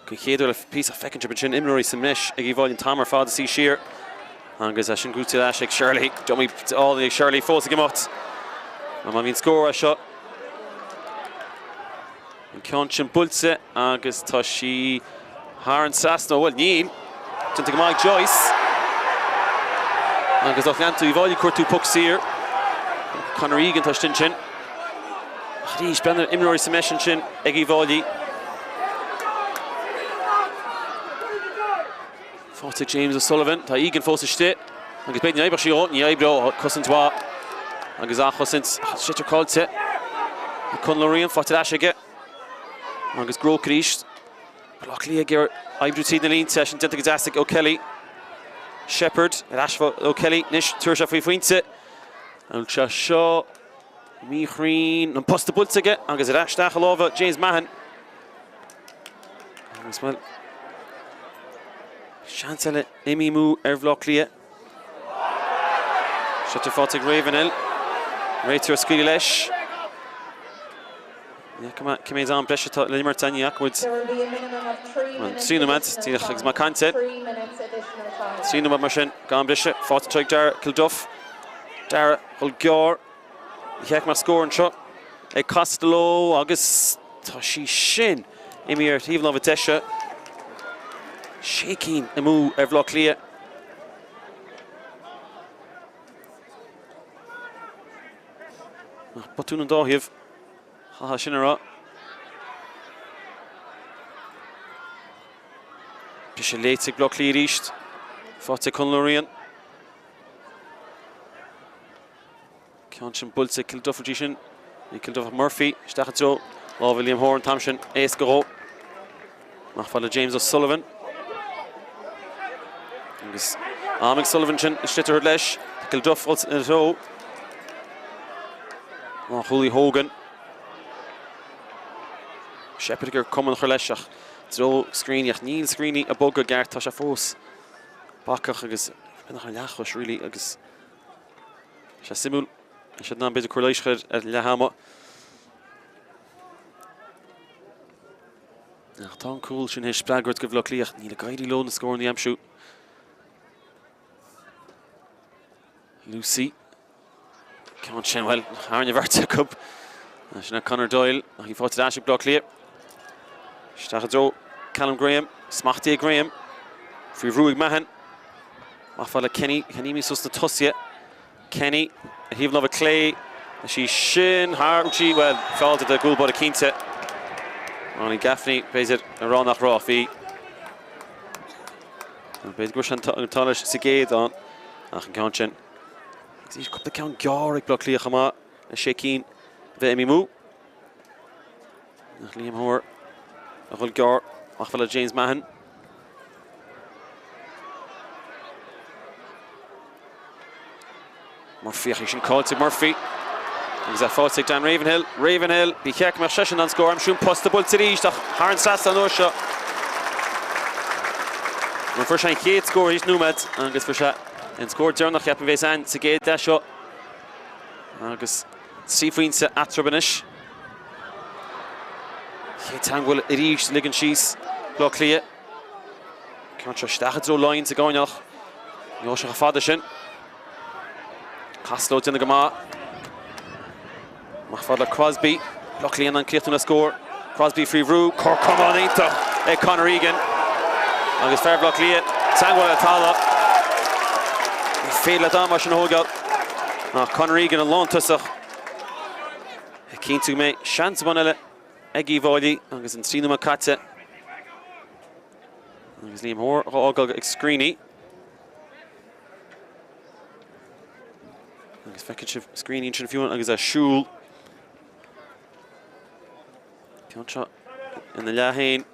Don chéad uair le píosa feiceann sibh ansin imreoirí sa mbreis ag Uíbh Fhailí an t-am ar fad ag suí siar. Agus é sin gnóite ar ais ag Shirley. Dummy álainn ag Shirley fós ag imeacht. Má bhíonn scór as seo. An ceann sin buailte agus tá sí thar an trasnán. Bhuel, níl. Déanta go maith ag Joyce. Agus lucht leanta Uíbh Fhailí ag cuartú poc saor. Conor Egan tá istigh ansin. Ach arís, breathnaigh ar imreoirí sa mbreis ansin ag Uíbh Fháilí. Faighte ag James O'Sullivan. Tá Egan fós istigh agus b'fhéidir ní oibreoidh sí dhó. Ní oibreoidh. Cosaint mhaith agus athchosaint. Sliotar caillte ag Conal Ó Riain. Faighte ar ais aige. Agus Groke arís. Baile Átha Cliath ag iarraidh oibriú tríd na línte. Sin déanta go deas ag O'Kelly. Sheppard ar ais O'Kelly. Anois tabharfaidh sé faoi phointe. An bhfuil sé seo míchruinn? An posta buailte aige agus ar ais isteach i lámha James Mahon. Agus bhuel, seans eile imithe amú ar Bhaile Átha Cliath. Sliotar faighte ag Ravenhill. Réiteoir ag scaoileadh leis. Ní fhaca mé cé mhéad am breise atá le imirt ní fhaca muid. 3 nóiméad, díreach agus mé ag caint air. 3 nóiméad mar sin, gan briseadh. Faighte anseo ag Dara Kilduff. Dara, dul gearr. Ní fhaca mé scór anseo ag Costello agus tá sí sin imithe ar thaobh na láimhe deise. Sé cinn amú ar Bhaile Átha Cliath. Ach botún an dá thaobh. Chaithfeá sin a rá. Briseadh léite ag Baile Átha Cliath arís. Faighte ag Conal Ó Riain. Ceann sin buailte ag Kilduff go dtí sin. Ní Kilduff ach Murphy isteach i dtreo lámha Liam Horan an t-am sin éasca dhó. Amach fad le James O'Sullivan. Agus am ag Sullivan sin an sliotar leis. Kilduff ina threo. Lánchúlaí Hogan. Sheppard ag cumann chur leis ach dtreo Screeney ach níl Screeney ag bogadh i gceart tá sé fós bacach agus beagnach ar leathchois really agus sé suimiúil siad in ann b'fhéidir cóir leighis a chur ar leath ama. Ach tá an cúl sin théis spreagadh do Bhaile Átha Cliath, níl ag éirí leo na scóranna a aimsiú. Lucey. Ceann sin, bhuel, thar an bheirt acu. Sin é Conor Doyle, ach í faighte ar ais ag Baile Átha Cliath. Isteach i dtreo Callum Graham, smachtaithe ag Graham. Faoi bhrú ag Mahon. Amach fad le Kenny, Kenny imithe suas sna tosaithe. Kenny ar thaobh láimhe clé. Is í sin thar sí, bhuel, fáilte do gcúl báire cinnte. Ronnie Gaffney, b'fhéidir, a rá nach raibh. Bhí. B'fhéidir go raibh sé an t-ádh leis sa gcéad ann, ach an ceann sin. Agus arís cúpla ceann gearr ag Baile Átha Cliath chomh maith le sé cinn a bheith imithe amú. Ach Liam Hoare a dhul gearr amach fad le James Mahon. Murphy ach í sin caillte ag Murphy. Agus é faighte ag Dan Ravenhill. Ravenhill, ba cheart go mbeadh seisean in ann scór a aimsiú an posta buailte arís ach thar an trasnán an uair seo. Nó fuair sé an chéad scór th'éis nóiméad agus fuair sé an scór deireanach cheapfainn bhéas ann sa gcéad leath seo. Agus 3 phointe eatarthu anois. Chéad teagmháil arís ligean síos Baile Átha Cliath. Ceann seo isteach i dtreo Lyons i gcoirnéal. Ní raibh sé chomh fada sin. Costello déanamh go maith. Amach fad le Crosby. Baile Átha Cliath in ann críochnú le scór. Crosby faoi bhrú. Cor camán iontach ag Conor Egan. Agus fear Bhaile Átha Cliath teagmháil le talamh. Ní féidir leat am mar sin a thógáil. Ach Conor Egan an lántosach. Ag cinntiú go mbeidh seans amháin eile ag Uíbh Fháilí agus an 3 nóiméad caite. Agus Liam Hoare á fhágáil ag Screeney. Agus feiceann sibh Screeney ansin fiú agus é ag siúl. Ceann seo ina leath féin.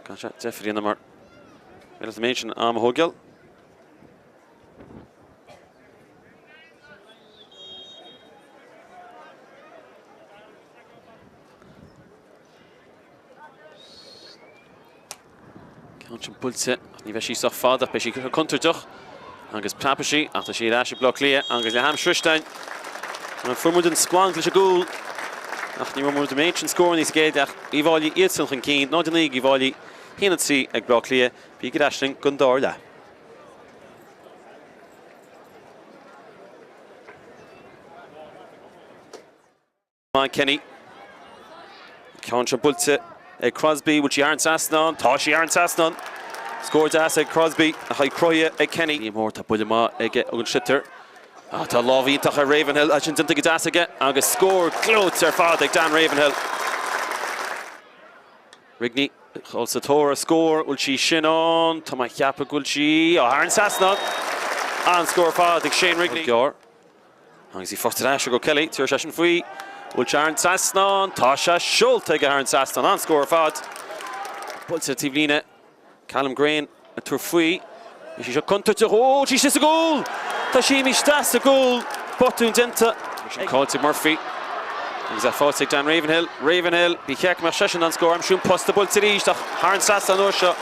Gan sé deifir a dhéanamh mar bhí leat an méid sin am a thógáil. Ceann sin buailte, ach ní bheidh sí sách fada, ach beidh sí contúirteach agus preabfaidh sí, ach tá sí ar ais ag Baile Átha Cliath agus le ham sroiste againn. Fuair muid an splanc leis an gcúl, ach ní raibh muid an méid sin scóranna sa gcéad leath. Uíbh Fháilí iadsan chun cinn, 0-9 ag Uíbh Fháilí, 1-3 ag Baile Átha Cliath. Bígí ar ais linn don dara leath. Maith Kenny. Ceann seo buailte ag Crosby. Bhfuil sí thar an trasnán? Tá sí thar an trasnán. Scór deas ag Crosby ach é cruthaithe ag Kenny. Liam Hoare, tá buille maith aige ón sliotar. Tá lámh iontach ar Ravenhill, sin déanta go deas aige agus scór gleoite ar fad ag Dan Ravenhill. Rigney dul sa tóir ar scór, bhfuil sí sin ann? Tá mé ag ceapadh go bhfuil sí thar an trasnán. An-scór ar fad ag Shane Rigney. Gearr. Agus í faighte ar ais ag O'Kelly, tabharfaidh seisean faoi. Bhfuil sé thar an trasnán? Tá sé seolta aige thar an trasnán. An-scór ar fad. Buailte ar taobhlíne. Callum Grehan ag tabhairt faoi. Bhí sí seo contúirteach. Ó, tá sí istigh sa gcúl! Tá sí imithe isteach sa gcúl. Botún déanta. Sin caillte ag Murphy. Agus é faighte ag Dan Ravenhill. Ravenhill, ba cheart go mbeadh seisean in ann scór. Aimsiú an posta buailte arís ach thar an trasnán an uair seo.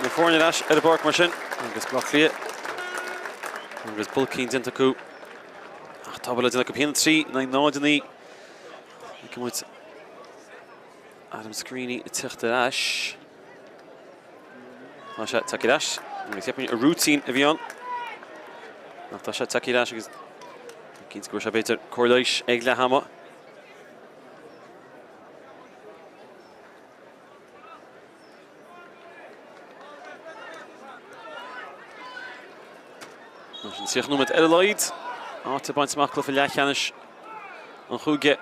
Na foirne ar ais ar an bpáirc mar sin agus Baile Átha Cliath agus bulcín déanta acu ach tá le déanamh acu 1-3 in aghaidh 0-9. Feicfidh muid Adam Screeney ag teacht ar ais. Tá sé tagtha ar ais agus cheapfainn rúitín a bhí ann. Ach tá sé tagtha ar ais agus cinnte go bhfuair sé b'fhéidir cóir leighis ag leath ama. Mar sin 30 nóiméad ar a laghad. Áit a baint amach cluiche leathcheannais an chúige.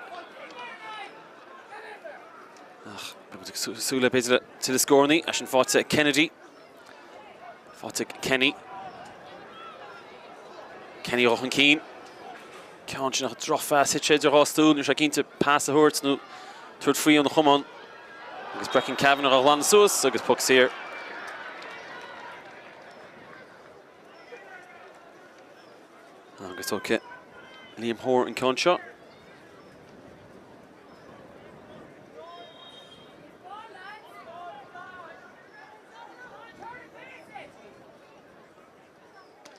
Ach beidh muid ag súil le b'fhéidir le tuilleadh scóranna. É sin faighte ag Kennedy. Faighte ag Kenny. Kenny dul chun cinn. Ceann sin ach drochphas, thit sé idir dhá stól, ní raibh sé cinnte pas a thabhairt nó tabhairt faoi ón chamán. Agus Brecken Kavanagh á ghlanadh suas agus poc saor. Agus tógfaidh Liam Hoare an ceann seo.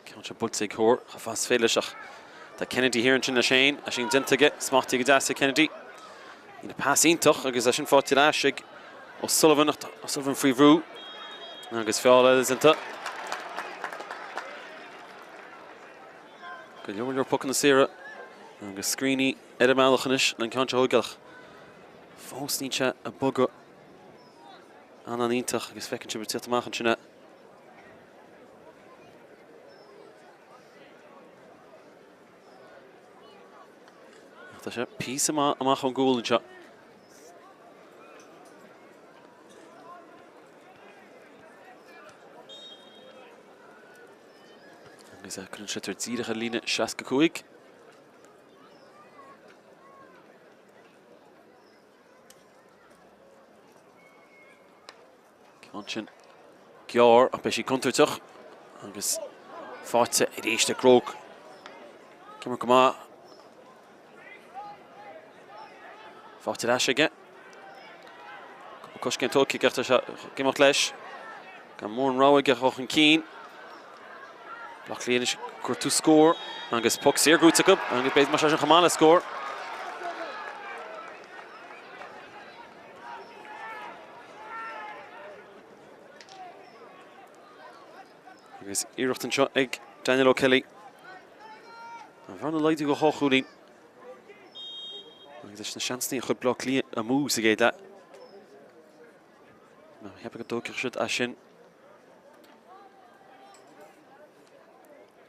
Ceann seo buailte ag Hoare, chomh fada is féidir leis ach tá Kennedy thiar ansin leis féin, é sin déanta aige, smachtaithe go deas ag Kennedy. Ina pas iontach agus é sin faighte ar ais ag O'Sullivan ach tá O'Sullivan faoi bhrú agus feall eile déanta. Go leor leor pocanna saora agus Screeney ar an mbealach anois an ceann seo a thógáil ach fós níl sé ag bogadh an-an-iontach agus feiceann sibh ag tíocht amach ansin é. Tá sé píosa maith amach ón gcúl anseo. Agus cuireann sliotar díreach ar líne 65. Ceann sin gearr ach beidh sí contúirteach agus faighte arís ag Groke. Ag imirt go maith. Faighte ar ais aige. Cúpla coiscéim tógtha aige ach tá sé ag imeacht leis. Gan mórán rogha aige dul chun cinn. Baile Átha Cliath anois ag cuartú scór agus poc saor gnóthaithe acu agus b'fhéidir mar sin chomh maith le scór. Agus iarracht anseo ag Daniel O'Kelly. An bhearna ag laghdú go dhá chúilín. Agus leis na seansanna a chuir Baile Átha Cliath amú sa gcéad leath. Cheapfainn go dtógfadh siad as sin.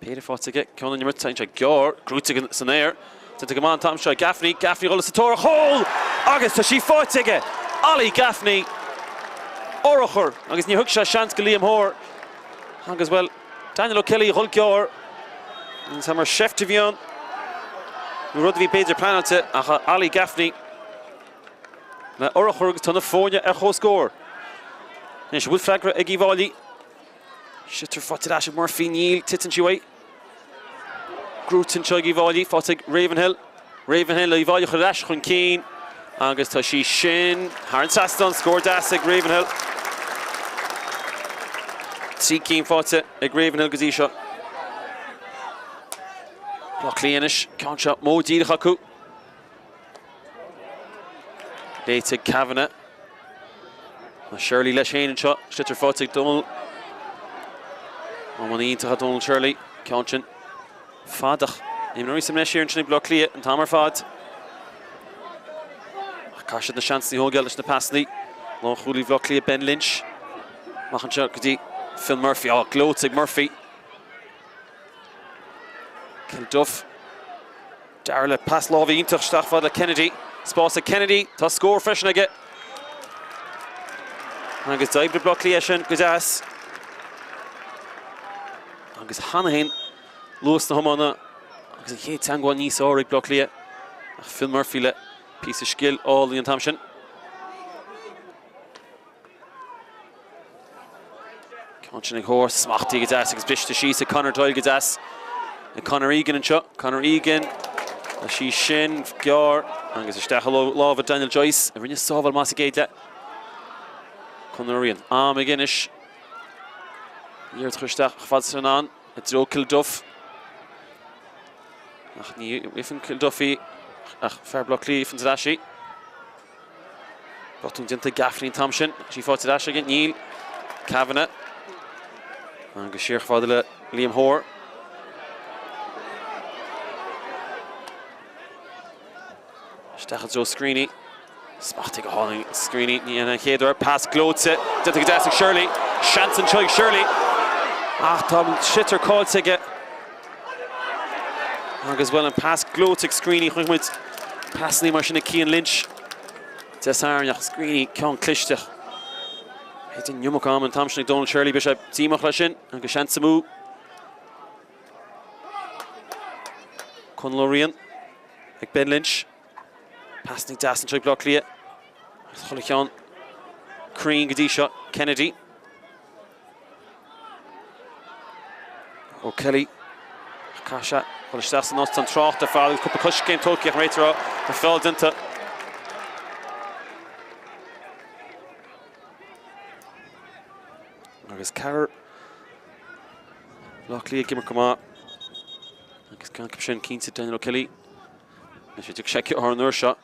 Péire faighte aige, ceann an imirt, téann sé gearr, gnóthaithe san aer. Déanta go maith an t-am seo ag Gaffney, Gaffney ag dul sa tóir ar chúl! Agus tá sí faighte aige! Ollie Gaffney! Urchar! Agus ní thug sé seans go Liam Hoare. Agus, bhuel, Daniel O'Kelly a dhul gearr. Agus tá mar sheift a bhí ann. Nó rud a bhí b'fhéidir pleanáilte ach Ollie Gaffney le urchar agus tá na foirne ar comhscór. Anois, an bhfuil freagra ag Uíbh Fhailí? Sliotar faighte ar ais ag Murphy, níl, titeann sí uaidh. Gnóthaithe anseo ag Uíbh Fhailí, faighte ag Ravenhill. Ravenhill, Uíbh Fhailí a chur ar ais chun cinn agus tá sí sin thar an trasnán, scór deas ag Ravenhill. 3 cinn faighte ag Ravenhill go dtí seo. Baile Átha Cliath anois, ceann seo modh díreach acu. Léite ag Kavanagh. Tá Shirley leis féin anseo. Sliotar faighte ag Donal. Iománaí iontach Donal Shirley. Ceann sin fada. Imreoirí sa mbreis ansin ag Baile Átha Cliath an t-am ar fad. Ach caithfidh siad na seansanna a thógáil leis na pasanna. Lánchúlaí Bhaile Átha Cliath Ben Lynch. Amach anseo go dtí Phil Murphy. Á, gleoite ag Murphy. Kilduff. Darragh le pas láimhe iontach isteach fad le Kennedy. Spás ag Kennedy. Tá scór freisin aige. Agus d'oibrigh Baile Átha Cliath sin go deas. Agus cheana féin luas na hiomána agus an chéad teagmháil níos fearr ag Baile Átha Cliath. Ach Phil Murphy le píosa scil álainn an t-am sin. Ceann sin ag Hoare, smachtaithe go deas agus briste síos ag Conor Doyle go deas. Ag Conor Egan anseo. Conor Egan, tá sí sin gearr agus isteach i lámha Daniel Joyce a rinne sábháil maith sa gcéad leath. Conor Ryan, am aige anois. Iarracht a chur isteach chomh fada is in ann i dtreo Kilduff. Ach ní fhaigheann Kilduff í ach fear Bhaile Átha Cliath a fhaigheann ar ais í. Botún déanta ag Gaffney an t-am sin. Sí faighte ar ais aige. Níl. Kavanagh. Agus siar chomh fada le Liam Hoare. Isteach i dtreo Screeney. Smachtaithe go hálainn Screeney. Ní an chéad uair. Pas gleoite. Déanta go deas ag Shirley. Seans anseo ag Shirley. Ach tá an sliotar caillte aige. Agus bhuel an pas gleoite ag Screeney. Chonaic muid pasanna mar sin ag Cian Lynch. Dé Sathairn ach Screeney ceann cliste. B'fhéidir an iomarca ama an t-am sin ag Donal Shirley. Beidh sé díomách leis sin agus seans amú. Conal Ó Riain ag Ben Lynch. Pasanna deas anseo ag Bleá Cliath. Agus chuile cheann cruinn go dtí seo. Kennedy. O'Kelly. Caithfidh sé dul isteach san áit an trácht ar fad agus cúpla coiscéim tógtha ach an réiteoir tá feall déanta. Agus ceathrar Bleá Cliath ag imirt go maith. Agus ceann acu sin cinnte Daniel O'Kelly. Anois an dtiocfaidh sé orthu an uair seo.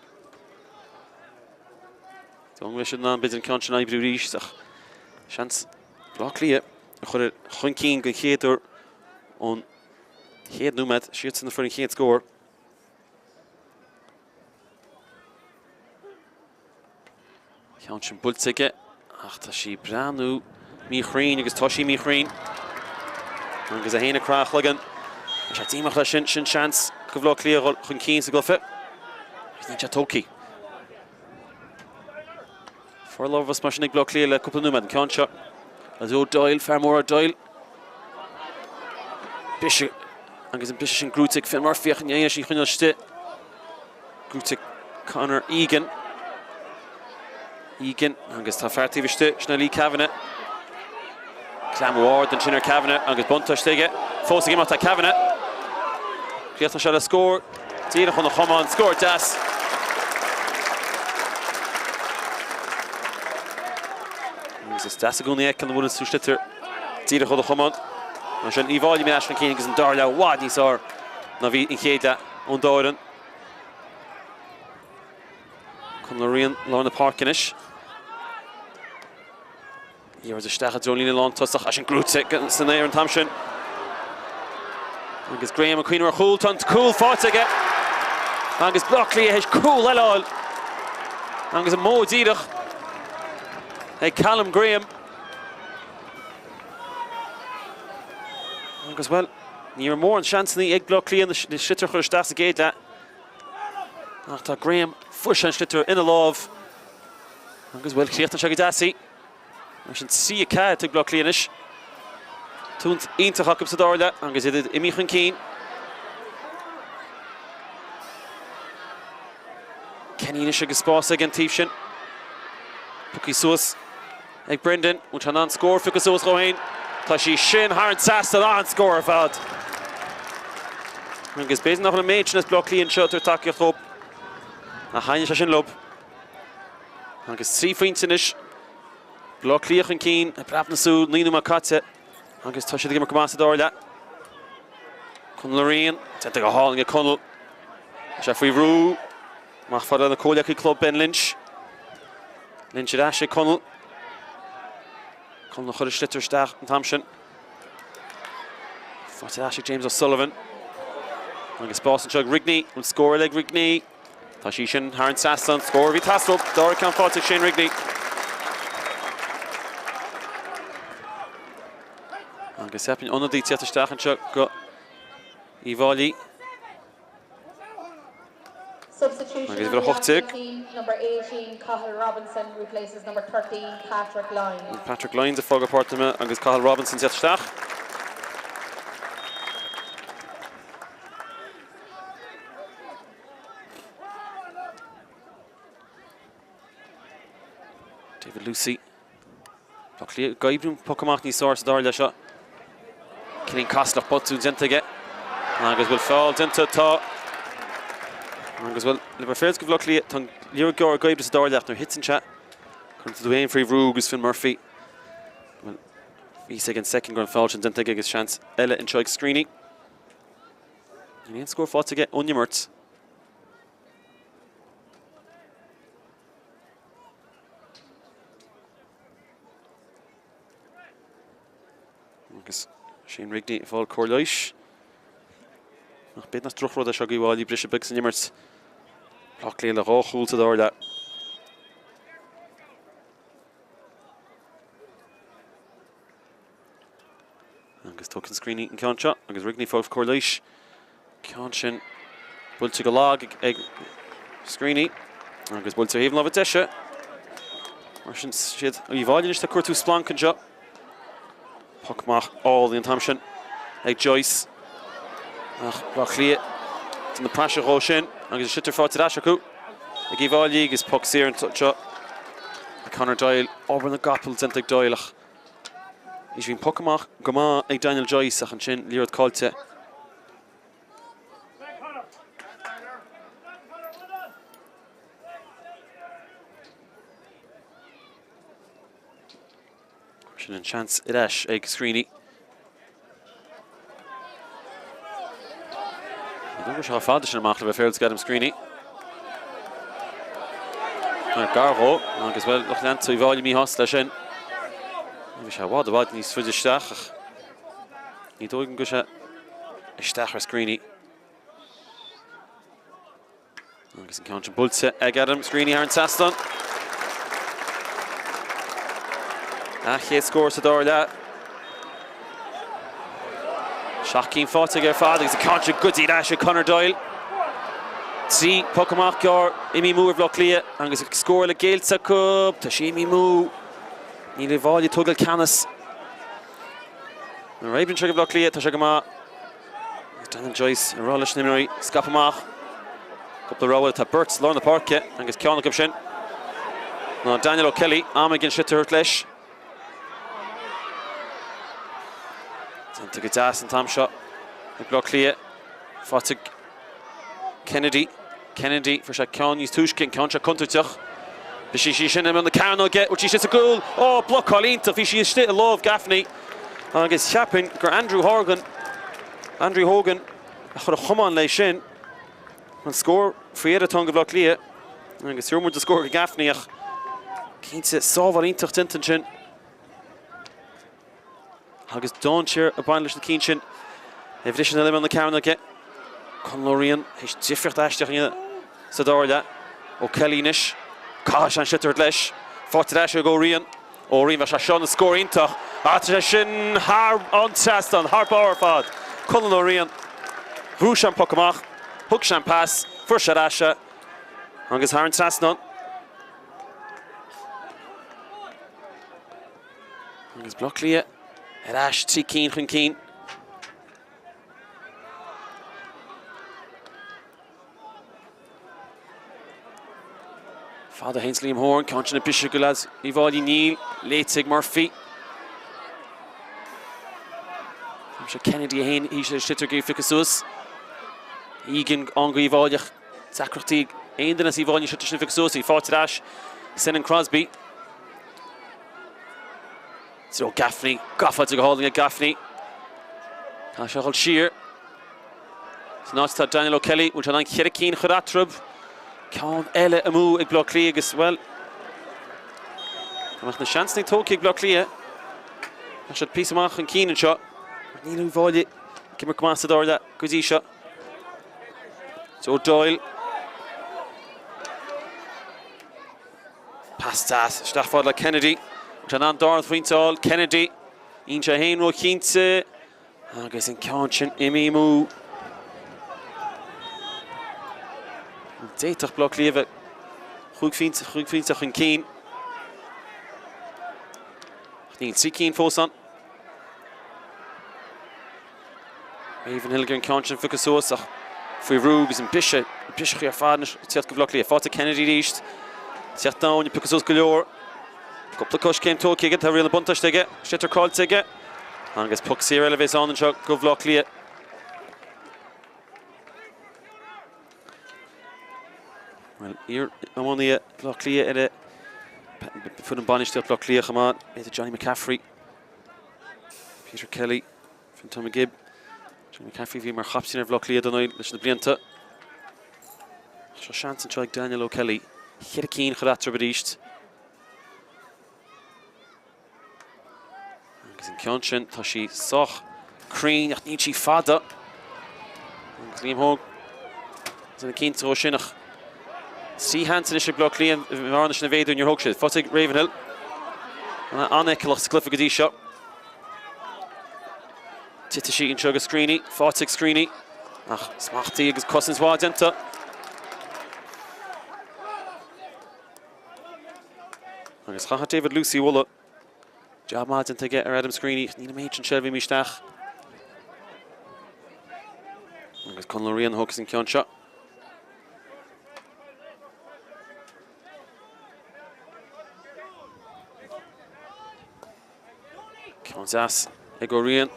Dá mbeadh siad in ann b'fhéidir an ceann sin a oibriú arís ach seans Bleá Cliath a chur chun cinn den chéad uair ón chéad nóiméad. Siadsan a fuair an chéad scór. Ceann sin buailte aige ach tá sí ag breathnú míchruinn agus tá sí míchruinn. Agus é féin ag croitheadh a chloigeann. Tá sé díomách leis sin, sin seans do Bhaile Átha Cliath a dhul chun cinn sa gcluiche. Agus níl sé tógtha. Forlámhas mar sin ag Baile Átha Cliath le cúpla nóiméad. An ceann seo as O'Doyle, fear mór O'Doyle. Briseadh agus an briseadh sin gnóthaithe ag Finn Murphy ach ní dhéanann sí choinneáil istigh. Gnóthaithe ag Conor Egan. Egan agus tá fear taobh istigh, sin é Lee Kavanagh. Clamú ard ansin ar Kavanagh agus buntáiste aige. Fós ag imeacht tá Kavanagh. Críochnaíonn sé le scór díreach óna chamán, scór deas. Agus is deas i gcónaí a fheiceáil nuair a bhuaileann tú sliotar díreach ó do chamán. Mar sin, Uíbh Fhailí ar ais chun cinn agus an dara leath i bhfad níos fearr ná bhí an chéad leath ón dá fhoireann. Conal Ó Riain, lár na páirce anois. Iarracht isteach i dtreo líne lántosach, é sin gnóthaithe san aer an t-am sin. Agus Graham ag cuimhneamh ar chúl, tá an cúl faighte aige. Agus Bleá Cliath théis cúl eile a fháil. Agus an modh díreach ag Callum Graham. Agus bhuel, ní raibh mórán seansanna ag Bleá Cliath na sliotar a chur isteach sa gcéad leath. Ach tá Graham, fuair sé an sliotar ina lámh. Agus bhuel, chríochnaigh sé go deas í. Mar sin 3-4 atá ag Bleá Cliath anois. Tús iontach acu sa dara leath agus iad imithe chun cinn. Kenny anois agus spás ag an taobh sin. Pioctha suas ag Brendan. Bhfuil sé in ann scór a phiocadh suas dhó féin? Tá sí sin thar an trasnán an-scór ar fad. Agus b'fhéidir nach bhfuil an méid sin as Bleá Cliath anseo ag tabhairt tacaíocht dhóibh. Ach thaitnigh sé sin leo. Agus 3 phointe anois. Bleá Cliath chun cinn, ag preab na súl, 9 nóiméad caite agus tá siad ag imirt go maith sa dara leath. Conal Ó Riain, déanta go hálainn ag Conal. Tá sé faoi bhrú. Amach fada lena chomhghleacaí club Ben Lynch. Lynch ar ais ag Conal. Conal a chuir an sliotar isteach an t-am sin. Faighte ar ais ag James O'Sullivan. Agus spás anseo ag Rigney. Bhfuil scór eile ag Rigney? Tá sí sin thar an trasnán. Scór a bhí ag teastáil. Dara ceann faighte ag Shane Rigney. Agus ceapaim ionadaí ag teacht isteach anseo go Uíbh Fhailí. Substitution Agus on the uimhir 18. Offaly team, number 18, Cathal Robinson replaces number 13, Patrick Lyons. Patrick Lyons ag fágáil páirc na agus Cathal Robinson ag teacht isteach. David Lucey. Bleá Cliath ag oibriú an poc amach níos fearr sa dara leath seo. Cillian Caslach botún déanta aige. Agus bhfuil feall déanta tá. Agus bhuel, le bheith féaráilte do Bhaile Átha Cliath, tá an liathróid gearr ag oibriú sa dara leath nuair a thiteann sé. Cuireann tú féin faoi bhrú agus Finn Murphy. Bhuel. Bhí a fhios aige an soicind go raibh an feall sin déanta aige agus seans eile anseo ag Screeney. Níl aon scór faighte aige ón imirt. Agus Shane Rigney ag fáil cóir leighis. Ach b'fhéidir nach drochrud é seo d'Uíbh Fhailí briseadh beag san imirt. Bleá Cliath le dhá chúl sa dara leath. Agus tógann Screeney an ceann seo agus Rigney ag fáil cóir leighis. Ceann sin buailte go lag ag Screeney agus buailte ar thaobh na láimhe deise. Mar sin siad Uíbh Fhailí anois ag cuartú splanc anseo. Poc amach álainn an t-am sin ag Joyce. Ach Bleá Cliath ag déanamh praiseach dhó sin agus an sliotar faighte ar ais acu ag Uíbh Fhailí agus poc saor anseo ag Conor Doyle. Obair na gcapall déanta ag Doyle ach bhí an poc amach go maith ag Daniel Joyce ach ansin liathróid caillte. Sin an seans ar ais ag Screeney. Ní dóigh go raibh sé chomh fada sin amach le bheith féaráilte ag Adam Screeney. Gar dhó agus bhuel lucht leanta Uíbh Fhailí míshásta leis sin. Bhí sé i bhfad i bhfad níos faide isteach ach ní dóigh go raibh sé isteach ar Screeney. Agus an ceann sin buailte ag Adam Screeney thar an trasnán. A chéad scór sa dara leath. 7 cinn faighte aige ar fad agus an ceann sin goidte ar ais ag Conor Doyle. 3 poc amach gearr imithe amú ag Bleá Cliath agus scór eile géillte acu. Tá sé imithe amú. Níl Uíbh Fhailí ag tógáil ceannas. Nuair a oibríonn sé do Bhleá Cliath tá sé go maith. Daniel Joyce ag rá leis na himreoirí scaipeadh amach. Cúpla rogha, tá beirt lár na páirce agus ceann acu sin ná Daniel O'Kelly, am aige an sliotar a thabhairt leis. Déanta go deas an t-am seo ag Bleá Cliath. Faighte ag Kennedy. Kennedy, fuair sé ceann níos túisce, an ceann seo contúirteach. Bhí sí sin i mbun na cearnóige, bhfuil sí istigh sa gcúl? Ó, blocáil iontach, bhí sí istigh i lámh Gaffney agus cheapfainn gur Andrew Horgan, Andrew Hogan a chuir a chamán léi sin. An scór faoi dheireadh atá ann do Bhaile Átha Cliath agus fuair muid an scór go Gaffney ach cinnte sábháil iontach déanta ansin. Agus dainséar ag baint leis na cinn sin a bhriseann ar imeall na cearnóige. Conall Ó Riain théis difríocht aisteach a dhéanamh sa dara leath. O'Kelly anois. Caithfidh sé an sliotar a thabhairt leis. Faighte ar ais ag Ó Riain. Ó Riain, bheadh sé seo ina scór iontach. Ach tá sé sin thar an trasnán, thar barr ar fad. Conall Ó Riain. Bhuaigh sé an poc amach. Thug sé an pas. Fuair sé ar ais é. Agus thar an trasnán. Agus Bleá Cliath ar ais 3 cinn chun cinn. Fada a théanns Liam Horan, ceann sin ag briseadh go leaids Uíbh Fhailí níl, léite ag Murphy. Seo Kennedy a théann thíos an sliotar ag phiocadh suas. Egan ann go Uíbh Fhailí ach deacrachtaí ag aon duine as Uíbh Fhailí an sliotar sin a phiocadh suas. Í faighte ar ais. Senan Crosbie. Joe Gaffney, gafa go hálainn ag Gaffney. Tá sé ag dul siar. San áit tá Daniel O'Kelly, bhfuil sé in ann cheithre cinn a chur eatarthu. Ceann eile amú ag Bleá Cliath agus, bhuel, dá mbeadh na seansanna tógtha ag Bleá Cliath, bheadh siad píosa maith chun cinn anseo. Níl Uíbh Fhailí ag imirt go maith sa dara leath go dtí seo. Joe Doyle. Pas deas isteach fad le Kennedy. Tá an dara phointe a fháil. Kennedy. Níl sé féin róchinnte. Agus an ceann sin imithe amú. D'fhéadfadh Bleá Cliath bheith chúig phointe chun cinn. Ach níl 3 cinn fós ann. Ravenhill ag an ceann sin a phiocadh suas ach faoi bhrú agus an briseadh, an briseadh ar fad anois ag teacht go Bhaile Átha Cliath. Faighte Kennedy arís. Teacht domhain ag piocadh suas go leor. Cúpla coiscéim tógtha aige, tá riail na buntáiste aige. Sliotar caillte aige. Agus poc saor eile a bheas ann anseo go Bhaile Átha Cliath. Bhuel, iar-iománaithe Bhaile Átha Cliath ar foireann bainistíocht Bhaile Átha Cliath chomh maith, b'fhéidir Johnny McCaffrey. Peter Kelly, Fintán McGibb, Johnny McCaffrey a bhí mar chaptaen ar Bhaile Átha Cliath dar ndóigh leis na blianta. Seo seans anseo ag Daniel O'Kelly. Cheithre cinn a chur eatarthu arís. Agus an ceann sin, tá sí sách cruinn ach níl sí fada. Agus Liam Hogue, déanamh cinnte dhó sin ach trí sheans anois ag Baile Átha Cliath an bhearna sin a mhéadú níor thóg siad. Faighte ag Ravenhill. An-fheiceálach sa gcluiche go dtí seo. Titfidh sí anseo go Screeney, faighte ag Screeney ach smachtaí agus cosaint mhaith déanta. Agus chaithfeadh David Lucey a mholadh. Jab maith déanta aige ar Adam Screeney. Níl an méid sin seilbh imithe isteach. Agus Conal Ó Riain a thógfas an ceann seo. Ceann deas ag Ó Riain.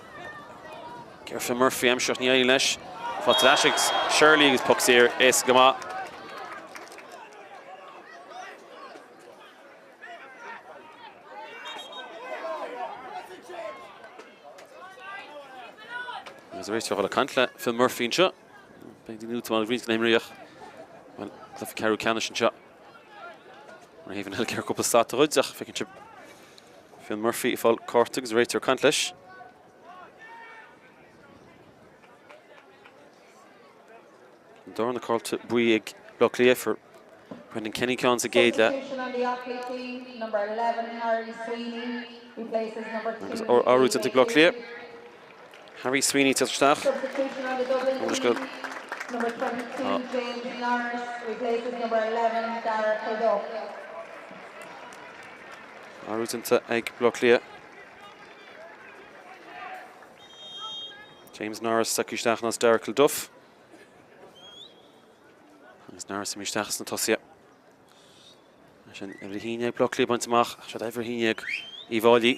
Gearrfaidh Murphy aimsir ní éiríonn leis. Faighte ar ais ag Shirley agus poc saor éasca go maith. Agus arís ag caint le Phil Murphy anseo. Beidh daoine útamáil roinnt den imríoch. Bhuel, cluiche ceathrú ceannais anseo. Mar thaobh an eile cúpla slat a ghoid ach feiceann sibh Phil Murphy ag fáil cárta agus réiteoir ag caint leis. An darna cárta buí ag Bleá Cliath fuair Brendan Kenny ceann sa gcéad leath. Agus athrú déanta ag Bleá Cliath. Harry Sweeney ag teacht isteach. Agus go Tá. Athrú déanta ag Bleá Cliath. James Norris tagtha isteach in áit Darragh Kilduff. Agus Norris imithe isteach sna tosaithe. Sin uimhir 11 Bleá Cliath bainte amach, ach seo uimhir 11 Uíbh Fhailí.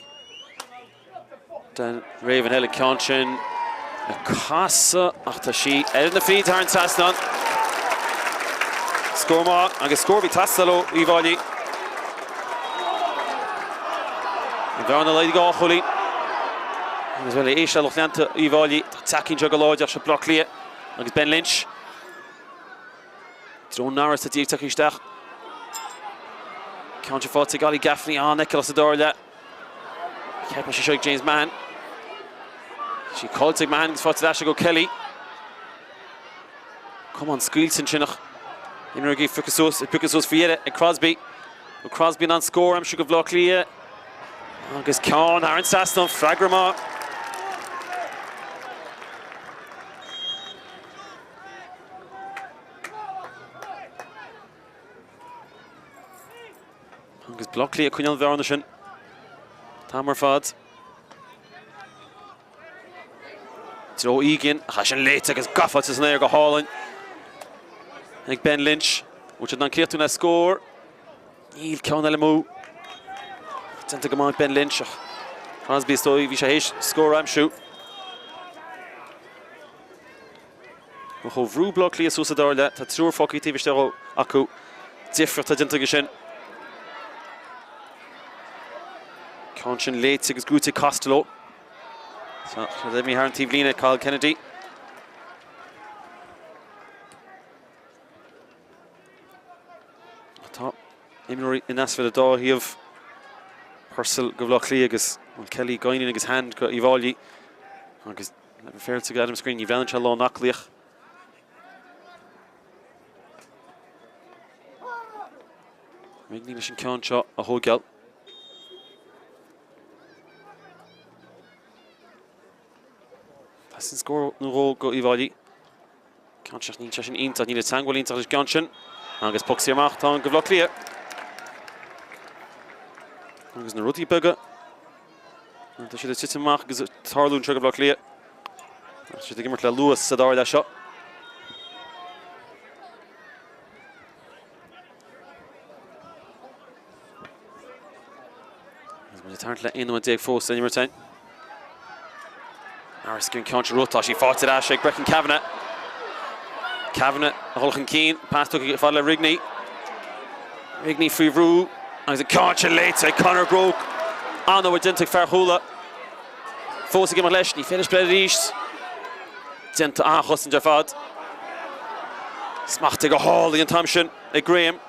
Dan Ravenhill an ceann sin ag casadh ach tá sí ar na fríd thar an trasnán. Scór maith agus scór a bhí ag teastáil ó Uíbh Fhailí. An bhearna laghdaithe go dhá chúilín. Agus bhuel, éist le lucht leanta Uíbh Fhailí, tá tacaíonn seo go láidir ach seo Bleá Cliath agus Ben Lynch. Joe Norris a díreach tagtha isteach. Ceann seo faighte ag Ollie Gaffney an-fheiceálach sa dara leath. Ceapfaidh sé seo ag James Mahon. Sí caillte ag Mahon agus faighte ar ais ag O'Kelly. Camán scaoilte ansin ach imreoirí pioctha suas, pioctha suas faoi dheireadh ag Crosby. Ó Crosby in ann scór a aimsiú do Bhaile Átha Cliath. Agus ceann thar an trasnán, freagra maith. Agus Bleá Cliath ag coinneáil an bhearna sin. T-am ar fad. Joe Egan, ach é sin léite agus gafa san aer go hálainn ag Ben Lynch. Bhfuil siad in ann críochnú le scór? Níl ceann eile amú. Déanta go maith ag Ben Lynch ach Crosby is dóigh bhí sé théis scór a aimsiú. Ach ó bhrú Bleá Cliath suas sa dara leath, tá triúr fágtha taobh istigh acu. Difríocht atá déanta aige sin. Ceann sin léite agus gnóthaithe ag Costello. Tá sé imithe thar an taobh líne, Cathal Kennedy. Tá imreoirí in easnamh ar an dá thaobh. Purcell go Bhaile Átha Cliath agus Kelly, Guinan agus Hand go Uíbh Fhailí. Agus le bheith féaráilte ag Adam Screeney, ní bhreathnaíonn sé lán aclaíoch. Rigney leis an ceann seo a thógáil. Teastaíonn scór nó dhó go Uíbh Fhailí. Ceann seo, níl sé sin iontach, níl an teagmháil iontach leis an gceann sin. Agus poc saor amach, tá ann go Bhaile Átha Cliath. Agus na rudaí beaga Tá siad ag titim amach agus ag tarlú anseo go Baile Átha Cliath. Tá siad ag imirt le luas sa dara leath seo. Agus muid ag tarraingt le 11 nóiméad fós den imirt againn. Norris ag an ceann seo tá sí faighte ar ais ag Brecken Kavanagh. Kavanagh a dhul chun cinn, pas tugtha fad le Rigney. Rigney faoi bhrú agus an ceann sin léite ag Conor Groke. An-obair déanta ag fear Chuala. Fós ag imeacht leis, ní féidir leis breith arís. Déanta an-chosaint ar fad. Smachtaithe go hálainn an t-am sin ag Graham.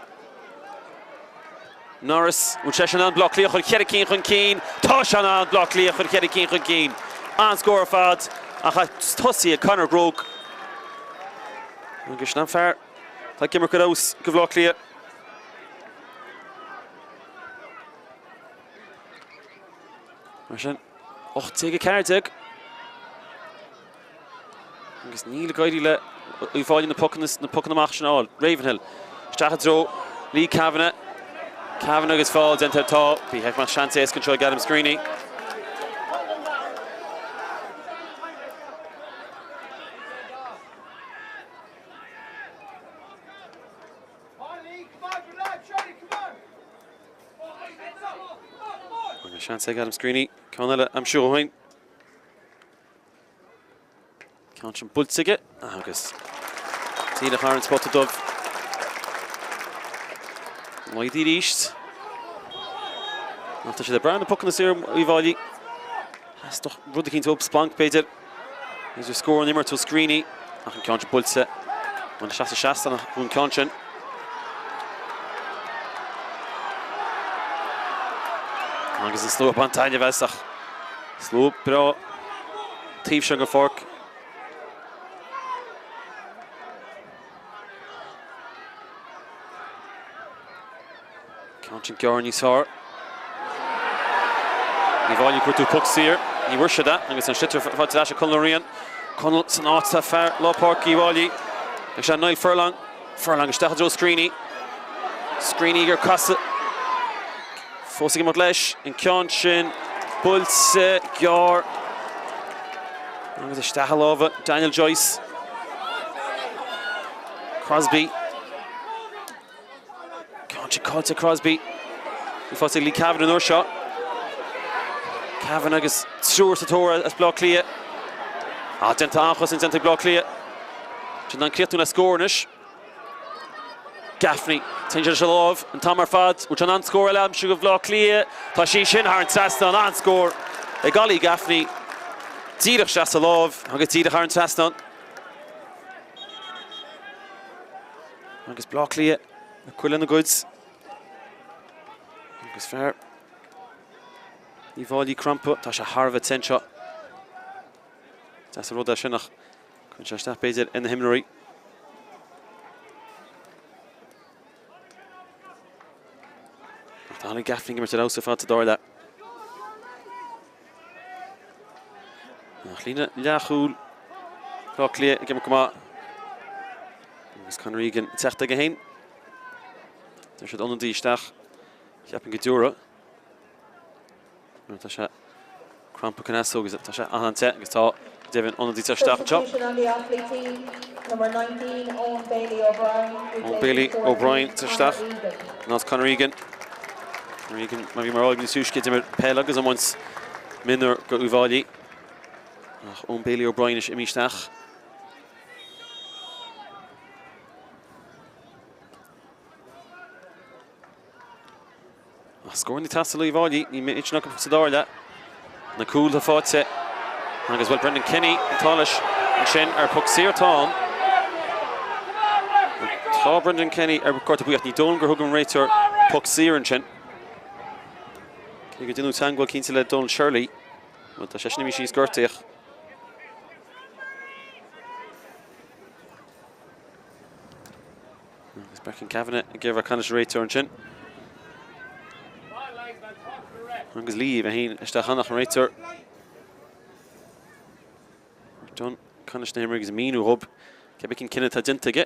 Norris, bhfuil seisean in ann Bleá Cliath a chur cheithre cinn chun cinn? Tá sé in ann Bleá Cliath a chur cheithre cinn chun cinn. An-scór ar fad ach tosaí ag Conor Grogue. Agus sin an fear atá ag imirt ar fheabhas do Bhleá Cliath. Mar sin, 18 14. Agus níl ag éirí le Uíbh Fhailí na pocanna, na pocanna amach sin a fháil. Ravenhill isteach i dtreo Lee Kavanagh. Kavanagh agus feall déanta air. Tá. Bhí heck mbeadh seans éasca anseo ag Adam Screeney. Agus seans ag Adam Screeney ceann eile a aimsiú ó shin. Ceann sin buailte aige agus díreach thar an spota dubh. Laghdaithe arís. Ach tá siad ag brath ar na pocanna saora Uíbh Fhailí. Theastódh rud eicínt uathu, splanc b'fhéidir. B'fhéidir scór ón imirt ó Screeney ach an ceann sin buailte. Bhuel isteach sa seastán an ceann sin. Agus an slua ag baint taitneamh as ach slua breá taobh seo den pháirc. Ceann sin gearr níos fearr. Uíbh Fhailí ag cuartú poc saor. Ní bhfuair siad é agus an sliotar faighte ar ais ag Conall Ó Riain. Conall san áit atá fear lár páirce Uíbh Fhailí. Ag sé Niall Furlong. Furlong isteach i dtreo Screeney. Screeney ar casadh. Fós ag imeacht leis. An ceann sin buailte gearr. Agus isteach i lámha Daniel Joyce. Crosby. Ceann sin caillte ag Crosby. Í faighte ag Lee Kavanagh an uair seo. Kavanagh agus triúr sa tóir as Bleá Cliath. Ah, déanta an-chosaint déanta ag Bleá Cliath. Sin an críochnú le scór anois. Gaffney, téann sé leis an lámh an t-am ar fad. Bhfuil sé in ann scór eile a aimsiú do Bhleá Cliath? Tá sí sin thar an trasnán, an-scór ag Ollie Gaffney. Díreach isteach sa lámh agus díreach thar an trasnán. Agus Bleá Cliath ag cur lena gcuid. Agus fear Uíbh Fhailí cromtha, tá sé thar a bheith te anseo. Deas an rud é sin ach Cuireann sé isteach b'fhéidir ar na himreoirí. Ach tá Ollie Gaffney ag imirt ar fheabhas ar fad sa dara leath. Ach líne leathchúil Bleá Cliath ag imirt go maith. Agus Conor Egan ag teacht aige féin. Deir siad ionadaí isteach. Cheapfainn go dtiúrfaidh. Tá sé cromtha cneasta agus tá sé an-te agus tá deimhin ionadaí tar isteach anseo. Eoin Bailey O'Brien tar isteach. In áit Conor Egan. Conor Egan mar bhí mar áil níos túisce d'imir peil agus iomáint mionúr go Uíbh Fhailí. Ach Eoin Bailey O'Brien is imithe isteach. Ach scóranna ag teastáil ó Uíbh Fhailí, níl an méid sin acu sa dara leath. Na cúil atá faighte agus bhuel Brendan Kenny an t-ádh leis ansin ar poc saor atá ann. Tá Brendan Kenny ar cárta buí ach ní dóigh liom gur thug an réiteoir poc saor ansin. Cé gur deineadh teagmháil cinnte le Donal Shirley, bhuel tá seisean imithe síos gortaíodh. Agus Breacan Kavanagh ag iarraidh caint leis an réiteoir ansin. Agus Lee a féin isteach ann ach an réiteoir. Don caint leis na himreoirí agus míniú dhób cé cén cinneadh atá déanta aige.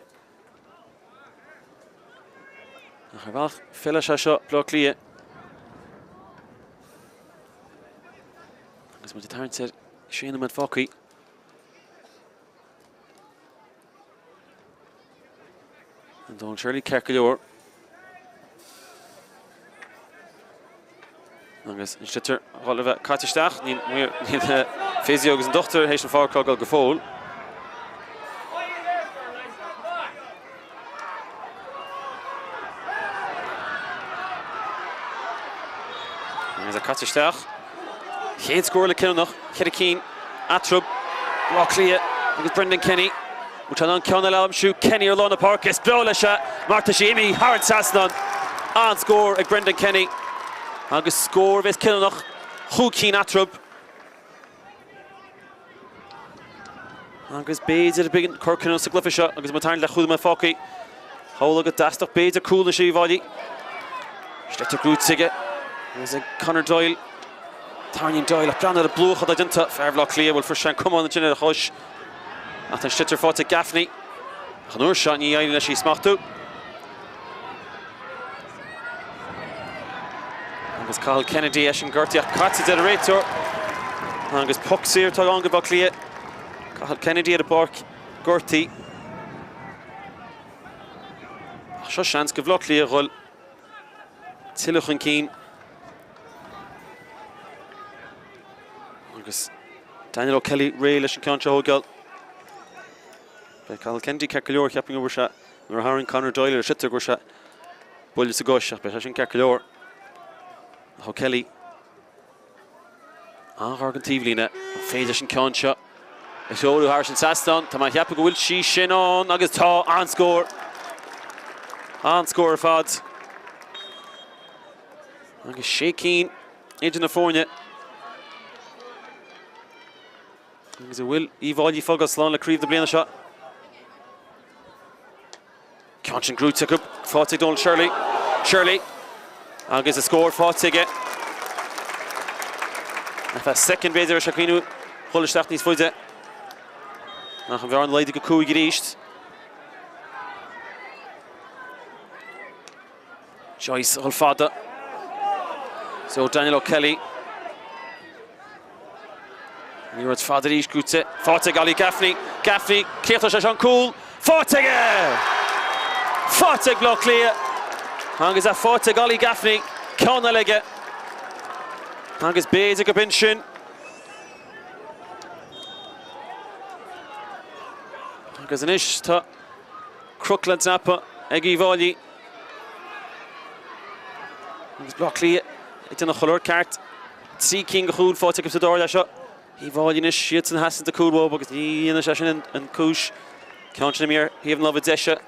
Ach ar bhealach filleadh sé seo Bleá Cliath. Agus muid ag tarraingt ar sé nóiméad fágtha. An Donal Shirley ceart go leor. Agus an sliotar dhul a bheith caite isteach, níl physio agus an dochtúir théis an pháirc a fhágáil go fóill. Agus é caite isteach. Chéad scór eile cinniúnach, 4 cinn eatarthu, Baile Átha Cliath agus Brendan Kenny. Bhfuil sé in ann ceann eile a aimsiú? Kenny ar lár na páirce, is breá leis é mar tá sé imithe thar an trasnán. An-scór ag Brendan Kenny agus scór a bheas cinniúnach, chúig cinn eatarthu. Agus b'fhéidir beidh an cor cinniúnach sa gcluiche seo agus muid ag tarraingt le chúig nóiméad fágtha. Shamhlófá go dteastódh b'fhéidir cúl anois ó Uíbh Fhailí. Sliotar gnóthaithe aige agus ag Conor Doyle. Tarraingíonn Doyle ach breathnaigh ar an bplúchadh atá déanta. Fear Bhaile Átha Cliath, bhuel fuair sé an camán ansin ar a chois. Ach tá an sliotar faighte ag Gaffney. Ach an uair seo ní éiríonn leis í a smachtú. Agus Cathal Kennedy eisean gortaithe ach caite deir an réiteoir. Agus poc saor atá ann do Bhaile Átha Cliath. Cathal Kennedy ar an bpáirc gortaithe. Ach seo seans do Bhaile Átha Cliath a dhul tuilleadh chun cinn. Agus Daniel O'Kelly réidh leis an ceann seo a thógáil. Beidh Cathal Kennedy ceart go leor, cheapfainn go bhfuair sé Nuair a tharraing Conor Doyle ar an sliotar go bhfuair sé buille sa gcois ach beidh sé sin ceart go leor. Ach O'Kelly an-ghar don taobhlíne. An féidir leis an ceann seo a threorú thar an trasnán? Tá mé ag ceapadh go bhfuil sí sin ann agus tá an-scór. An-scór ar fad. Agus sé cinn idir na foirne. Agus an bhfuil Uíbh Fhailí fágáil slán le craobh na bliana seo? Ceann sin gnóthaithe acu, faighte ag Donal Shirley. Shirley agus a scór faighte aige. Ar feadh soicind b'fhéidir raibh sé ag cuimhniú dhul isteach níos faide. Ach an bhearna laghdaithe go 5 arís. Joyce ag dul fada. So Daniel O'Kelly. Liathróid fada arís gnóthaithe. Faighte ag Ollie Gaffney. Gaffney, críochnóidh sé seo an cúl. Faighte aige! Faighte ag Bleá Cliath. Agus é faighte ag Ollie Gaffney. Ceann eile aige. Agus b'fhéidir go b'in sin. Agus anois tá cnoc le dreapadh ag Uíbh Fhailí. Agus Bleá Cliath ag déanamh chuile shórt ceart. 3 cinn de chúil faighte acu sa dara leath seo. Uíbh Fhailí anois, siadsan a sheasann do cúl uathu agus ní dhéanann sé sin an cúis. Ceann sin imithe ar thaobh na láimhe deise.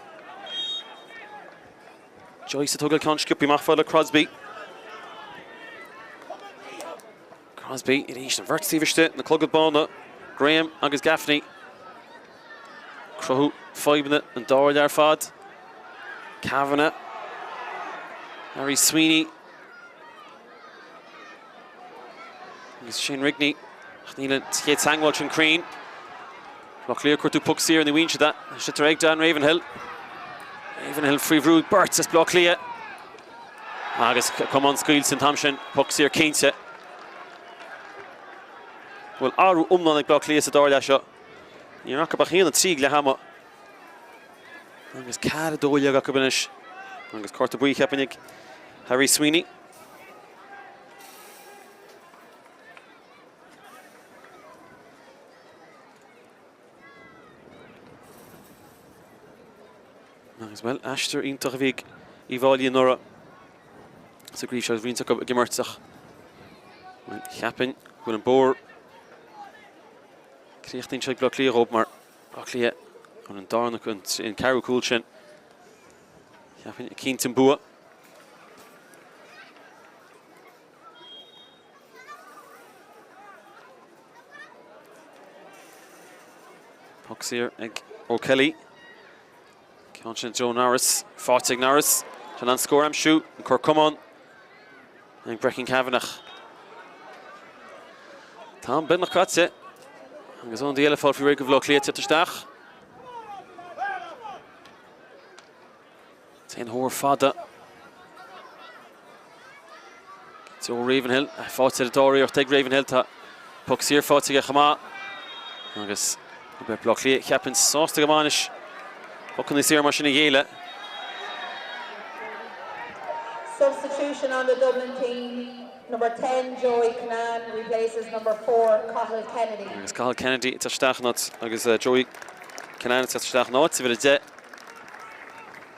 Joyce ag tógáil ceann sciobtha amach fada le Crosby. Crosby arís an bheirt taobh istigh, na clogaid bána, Graham agus Gaffney. Cruthú fadhbanna an dara leath ar fad. Kavanagh, Harry Sweeney agus Shane Rigney. Ach níl an chéad teagmháil sin cruinn. Bleá Cliath ag cuartú poc saor ní bhfaigheann siad é. Sliotar ag Dan Ravenhill. Ravenhill faoi bhrú ag beirt as Bleá Cliath. Agus camán scaoilte an t-am sin, poc saor cinnte. Bhfuil athrú iomlán ag Bleá Cliath sa dara leath seo. Ní raibh acu ach 1-3 ag leath ama. Agus 4-12 acu anois. Agus cárta buí cheapfainn ag Harry Sweeney. Agus bhuel, aistear iontach a bhí ag Uíbh Fhailí anuraidh sa gcraobh seo, roinnt acu ag imirt ach bhuel, cheapfainn go bhfuil an bóthar críochnaithe anseo ag Bleá Cliath dhóibh mar Bleá Cliath an darna an ceathrú cúl sin. Cheapfainn ag cinntiú an bua. Poc saor ag O'Kelly. Ceann sin Joe Norris. Faighte ag Norris. Sin an scór a aimsiú. An cor camán ag Brecken Kavanagh. Tá am beagnach caite. Agus ionadaí eile fáil faoi réir do Bhaile Átha Cliath teacht isteach. Téann Hoare fada. Joe Ravenhill faighte ar an dara iarracht ag Ravenhill. Tá poc saor faighte aige chomh maith. Agus beidh Bleá Cliath cheapfainn sásta go maith anois. Pocanna saor mar sin a ghéilleadh. Substitution on the Dublin team, number 10 Joey Kinane replaces number 4 Cathal Kennedy. Agus Cathal Kennedy ag teacht isteach in áit agus Joey Kinane ag teacht isteach in áit uimhir 10.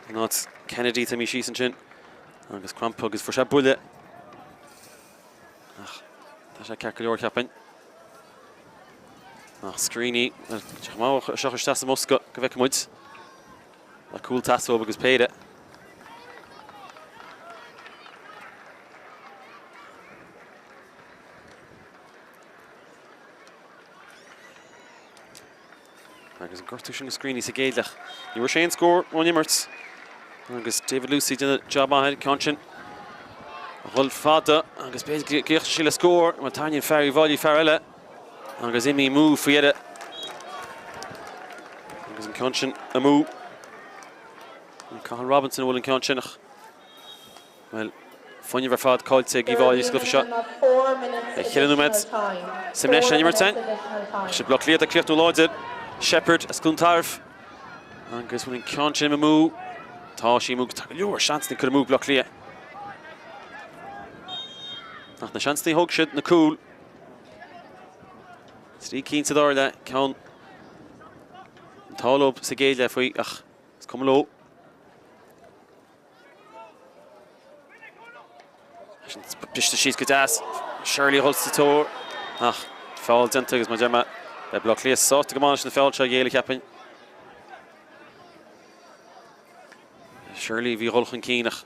In áit Kennedy tá imithe síos ansin agus crampa agus fuair sé buille. Ach tá Tá sé ceart go leor, cheapfainn. Ach Screeney, chomh maith seo isteach sa mbosca go bhfeicfidh muid. Le cúl teasóg agus péire. Agus an gortú sin do Screeney sa gcéad leath. Ní bhfuair sé aon scór ón imirt. Agus David Lucey ag déanamh jab maith air, ceann sin a dhul fada agus b'fhéidir go gcríochnódh sé le scór. Bhuel, tarraingíonn fear Uíbh Fhailí fear eile agus imithe amú faoi dheireadh. Agus an ceann sin amú. Cathal Robinson a bhuail an ceann sin ach Bhuel, fuinneamh ar fad caillte ag Uíbh Fhailí sa gcluiche seo. Le cheithre nóiméad sa mbreis ar an imirt againn. Ach sé Baile Átha Cliath ag críochnú láidir. Sheppard as Cluain Tarbh. Agus bhfuil an ceann sin amú? Tá sí amú. Tá go leor seansanna curtha amú ag Baile Átha Cliath. Ach na seansanna a thóg siad, na cúil. 3 cinn sa dara leath, ceann an t-ádh leo sa gcéad leath faoi ach is cuma leo. Briste síos go deas. Shirley a dhul sa tóir ach feall déanta agus mar a deir mé, beidh Baile Átha Cliath sásta go maith leis an feall seo a ghéilleadh, cheapfainn. Shirley a bhí a dhul chun cinn ach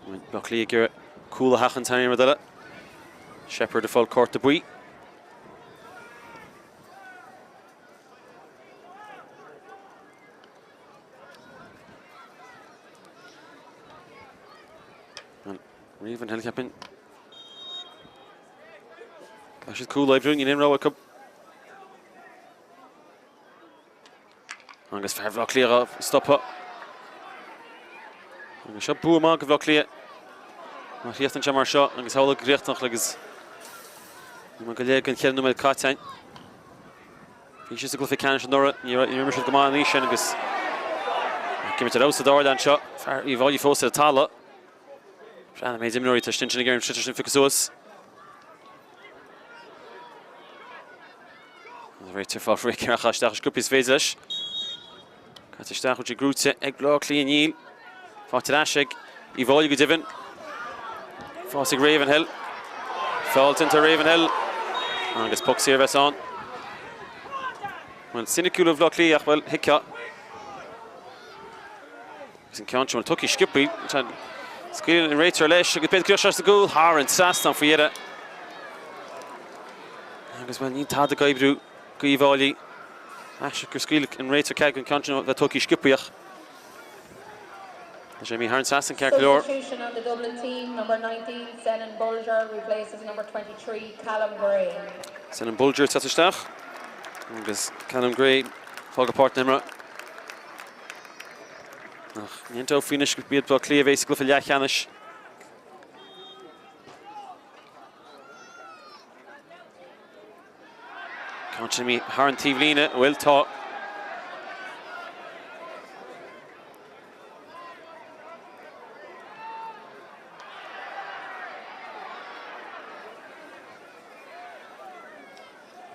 Baile Átha Cliath ag iarraidh cúl a sheachaint thar aon rud eile. Sheppard ag fáil cárta buí. Ravenhill cheapfainn. Tá siad cúl a oibriú, níl aon rogha acu. Agus fear Bhaile Átha Cliath á stopadh. Agus seo bua maith do Bhaile Átha Cliath. Má chríochnaíonn sé mar seo agus shamhlaigh go gcríochnódh agus ní go léir den cheithre nóiméad caite againn. Bhí siad sa gcluiche ceannais anuraidh, níor imir siad go maith an oíche sin agus ag imirt ar fheabhas sa dara leath anseo. Fear Uíbh Fhailí fós ar an talamh. Breathnaigh an méid imreoirí atá istigh ansin ag iarraidh an sliotar sin a phiocadh suas. Réiteoir fá réir isteach is sciobtha is féidir leis. Caite isteach go dtí gnóite ag Baile Átha Cliath níl. Faighte ar ais ag Uíbh Fhailí go deimhin. Fós ag Ravenhill. Feall déanta ar Ravenhill. Agus poc saor a bheas ann. Bhuel, soiniciúil ó Bhaile Átha Cliath ach bhuel, thuigfeá. Agus an ceann seo, bhuel, tugtha sciobtha. Scaoileann an réiteoir leis agus b'fhéidir go sé sa gcúl thar an trasnán faoi dheireadh. Agus bhuel, níl tada ag oibriú d'Uíbh Fhailí. Aisteach gur scaoil an réiteoir cead don ceann sin a bheith tugtha sciobtha ach tá sé imithe thar an trasnán ceart go leor. Substitution on the Dublin team, number 19, Senan Bolger replaces number 23, Callum Gray. Senan Bolger ag teacht isteach agus Callum Gray fágáil páirc na himeartha. Ach ní aontófaí anois gurb iad Baile Átha Cliath a bheas sa gcluiche leathcheannais. Ceann sin imithe thar an taobhlíne, bhuel tá.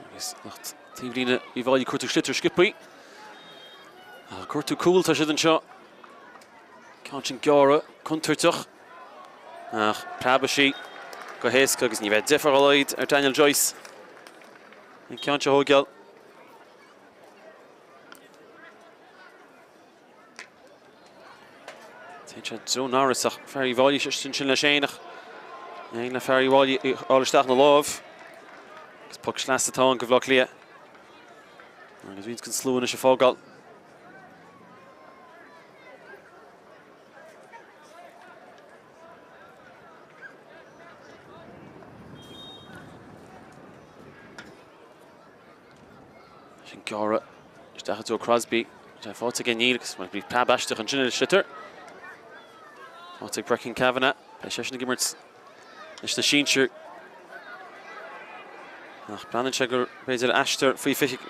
Agus lucht taobhlíne Uíbh Fhailí ag cuartú sliotar sciobtha. Ag cuartú cúl tá siad anseo. Ceann sin gearrtha, contúirteach. Ach preabfaidh sí go héasca agus ní bheidh deifir dá laghad ar Daniel Joyce an ceann seo a thógáil. Téann sé Joe Norris ach fear Uíbh Fhailí ansin leis féin ach éiríonn le fear Uíbh Fhailí a fháil isteach ina lámh. Agus poc sleasa atá ann do Bhaile Átha Cliath. Agus roinnt den slua anois ag fágáil. Sin gearrtha isteach i dtreo Crosby. Tá faighte aige níl agus bhí preab aisteach ansin ar an sliotar. Faighte ag Breckin Kavanagh. Beidh seisean ag imirt leis na sinsir. Ach breathnaíonn sé gur b'fhéidir aistear faoi 20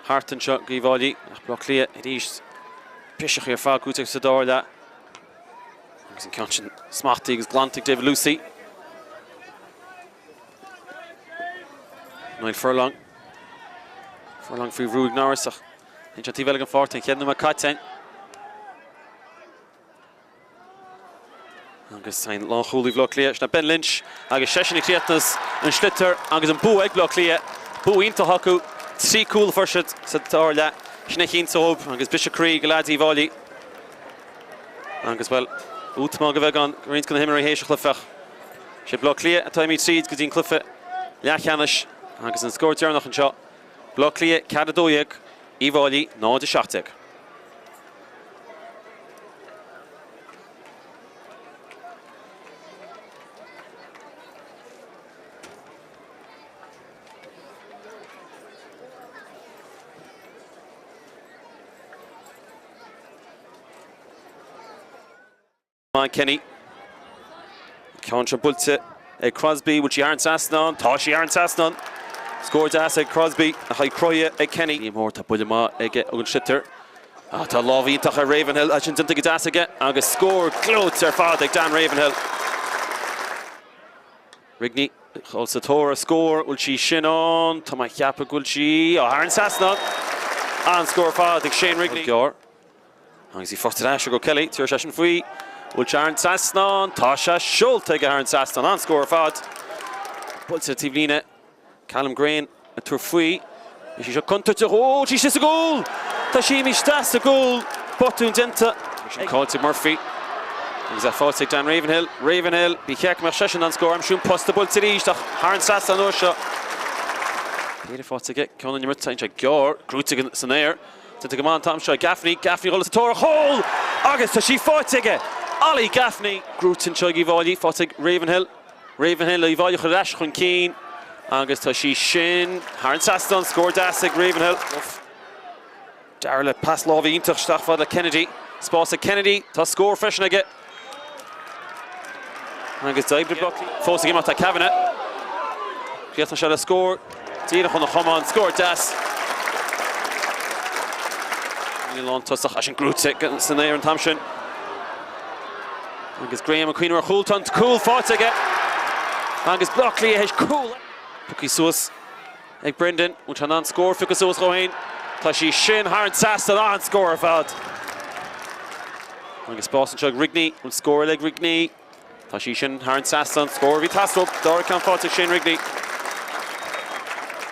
thart anseo d'Uíbh Fhailí ach Baile Átha Cliath arís biseach ar fad cúiteach sa dara leath. Agus an ceann sin smachtaithe agus glanta ag David Lucey. Niall Furlong. Furlong faoi bhrú ag Norris ach téann sé taobh eile den pháirc an chéad nóiméad caite. Agus tá lánchúlaí Bhaile Átha Cliath, sin é Ben Lynch agus seisean a chríochnaíos an sliotar agus an bua ag Baile Átha Cliath. Bua iontach acu, 3 cúl a fuair siad sa dara leath. Sin a chinnteodh dóibh agus briseadh croí do leaids Uíbh Fhailí. Agus, bhuel, útamáil de bheagán do roinnt de na himreoirí théis an chluiche ach sé Baile Átha Cliath atá imithe tríd go dtí an cluiche leathcheannais agus an scór deireanach anseo, Baile Átha Cliath 4 12, Uíbh Fhailí 0 17. Maith Kenny. Ceann seo buailte ag Crosby. Bhfuil sí thar an trasnán? Tá sí thar an trasnán. Scór deas ag Crosby ach í cruthaithe ag Kenny. Ní mór, tá buille maith aige ag an sliotar. Ach tá lámh iontach ar Ravenhill, é sin déanta go deas aige agus scór gleoite ar fad ag Dan Ravenhill. Rigney dul sa tóir ar scór, bhfuil sí sin ann? Tá mé ag ceapadh go bhfuil sí ó thar an trasnán. An-scór ar fad ag Shane Rigney. Gearr. Agus í faighte ar ais ag O'Kelly, tabharfaidh seisean faoi. Bhfuil sé thar an trasnán? Tá sé seolta aige thar an trasnán. An-scór ar fad. Buailte ar taobh líne. Callum Graham ag tabhairt faoi. Is í seo contúirteach. Ó, tá sí istigh sa gcúl! Tá sí imithe isteach sa gcúl. Botún déanta. Sin caillte ag Murphy. Agus é faighte ag Dan Ravenhill. Ravenhill, ba cheart go mbeadh seisean in ann scór a aimsiú. An posta buailte arís ach thar an trasnán an uair seo. Péire faighte aige. Ceann an imirt. Tá sé gearr. Gnóite san aer. Déanta go maith an t-am seo ag Gaffney. Gaffney ag dul sa tóir ar chúl! Agus tá sí faighte aige! Ollie Gaffney. Gnóite anseo ag Uíbh Fhailí. Faighte ag Ravenhill. Ravenhill Uíbh Fhailí a chur ar ais chun cinn agus tá sí sin thar an trasnán. Scór deas ag Ravenhill. Darragh le pas láimhe iontach isteach fad le Kennedy. Spás ag Kennedy. Tá scór freisin aige. Agus d'oibrigh Baile Átha Cliath. Fós ag imeacht tá Kavanagh. Críochnaigh sé le scór díreach óna chamán. Scór deas. Ní lántosach é sin gnóite san aer an t-am sin. Agus Graham ag cuimhneamh ar chúl, tá an cúl faighte aige agus Baile Átha Cliath théis cúl. Pioctha suas ag Brendan, bhfuil sé in ann scór a phiocadh suas dhó féin? Tá sí sin thar an trasnán, an-scór ar fad. Agus spás anseo ag Rigney, bhfuil scór eile ag Rigney? Tá sí sin thar an trasnán, scór a bhí ag teastáil, dara ceann faighte ag Shane Rigney.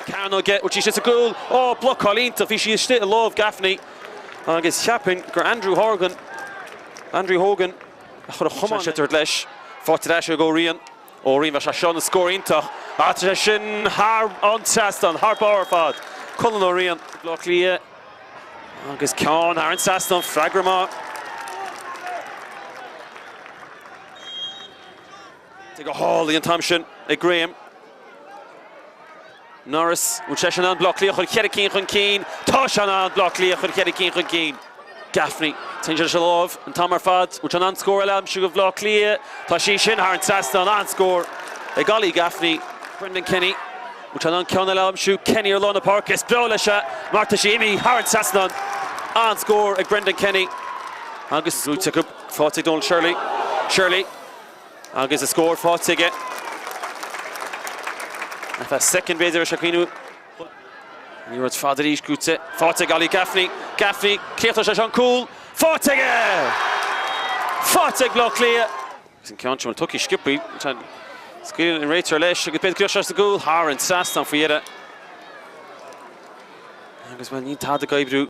Cearnóg, bhfuil sí istigh sa gcúl? Ó, blocáil iontach, bhí sí istigh i lámh Gaffney. Agus cheapfainn gur Andrew Horgan, Andrew Hogan, a chuir a chamán sé leis. Faighte ar ais ag Ó Riain. Ó Riain, bheadh sé seo ina scór iontach. Ach tá sé sin thar an trasnán, thar barr ar fad. Colin Ó Riain. Baile Átha Cliath agus ceann thar an trasnán, freagra maith. Go hálainn an t-am sin ag Graham. Norris, bhfuil sé in ann Baile Átha Cliath a chur cheithre cinn chun cinn? Tá sé in ann Baile Átha Cliath a chur cheithre cinn chun cinn. Gaffney, téann sé leis an lámh an t-am ar fad. Bhfuil sé in ann scór eile a aimsiú do Bhaile Átha Cliath? Tá sí sin thar an trasnán, an-scór ag Ollie Gaffney. Brendan Kenny, bhfuil sé in ann ceann eile a aimsiú? Kenny ar lár na páirce, is breá leis é mar tá sí imithe thar an trasnán. An-scór ag Brendan Kenny agus gnóite acu, faighte ag Donal Shirley. Shirley. Agus a scór faighte aige. Ar feadh soicind b'fhéidir a bhí sé ag cuimhniú. Ní raibh fada arís gnóite. Faighte ag Ollie Gaffney. Gaffney, críochnaigh sé seo an cúl. Faighte aige! Faighte ag Baile Átha Cliath! Agus an ceann seo tugtha sciobtha. Scaoileann an réiteoir leis agus b'fhéidir go sé sa gcúl thar an trasnán faoi dheireadh. Agus bhuel níl tada ag oibriú.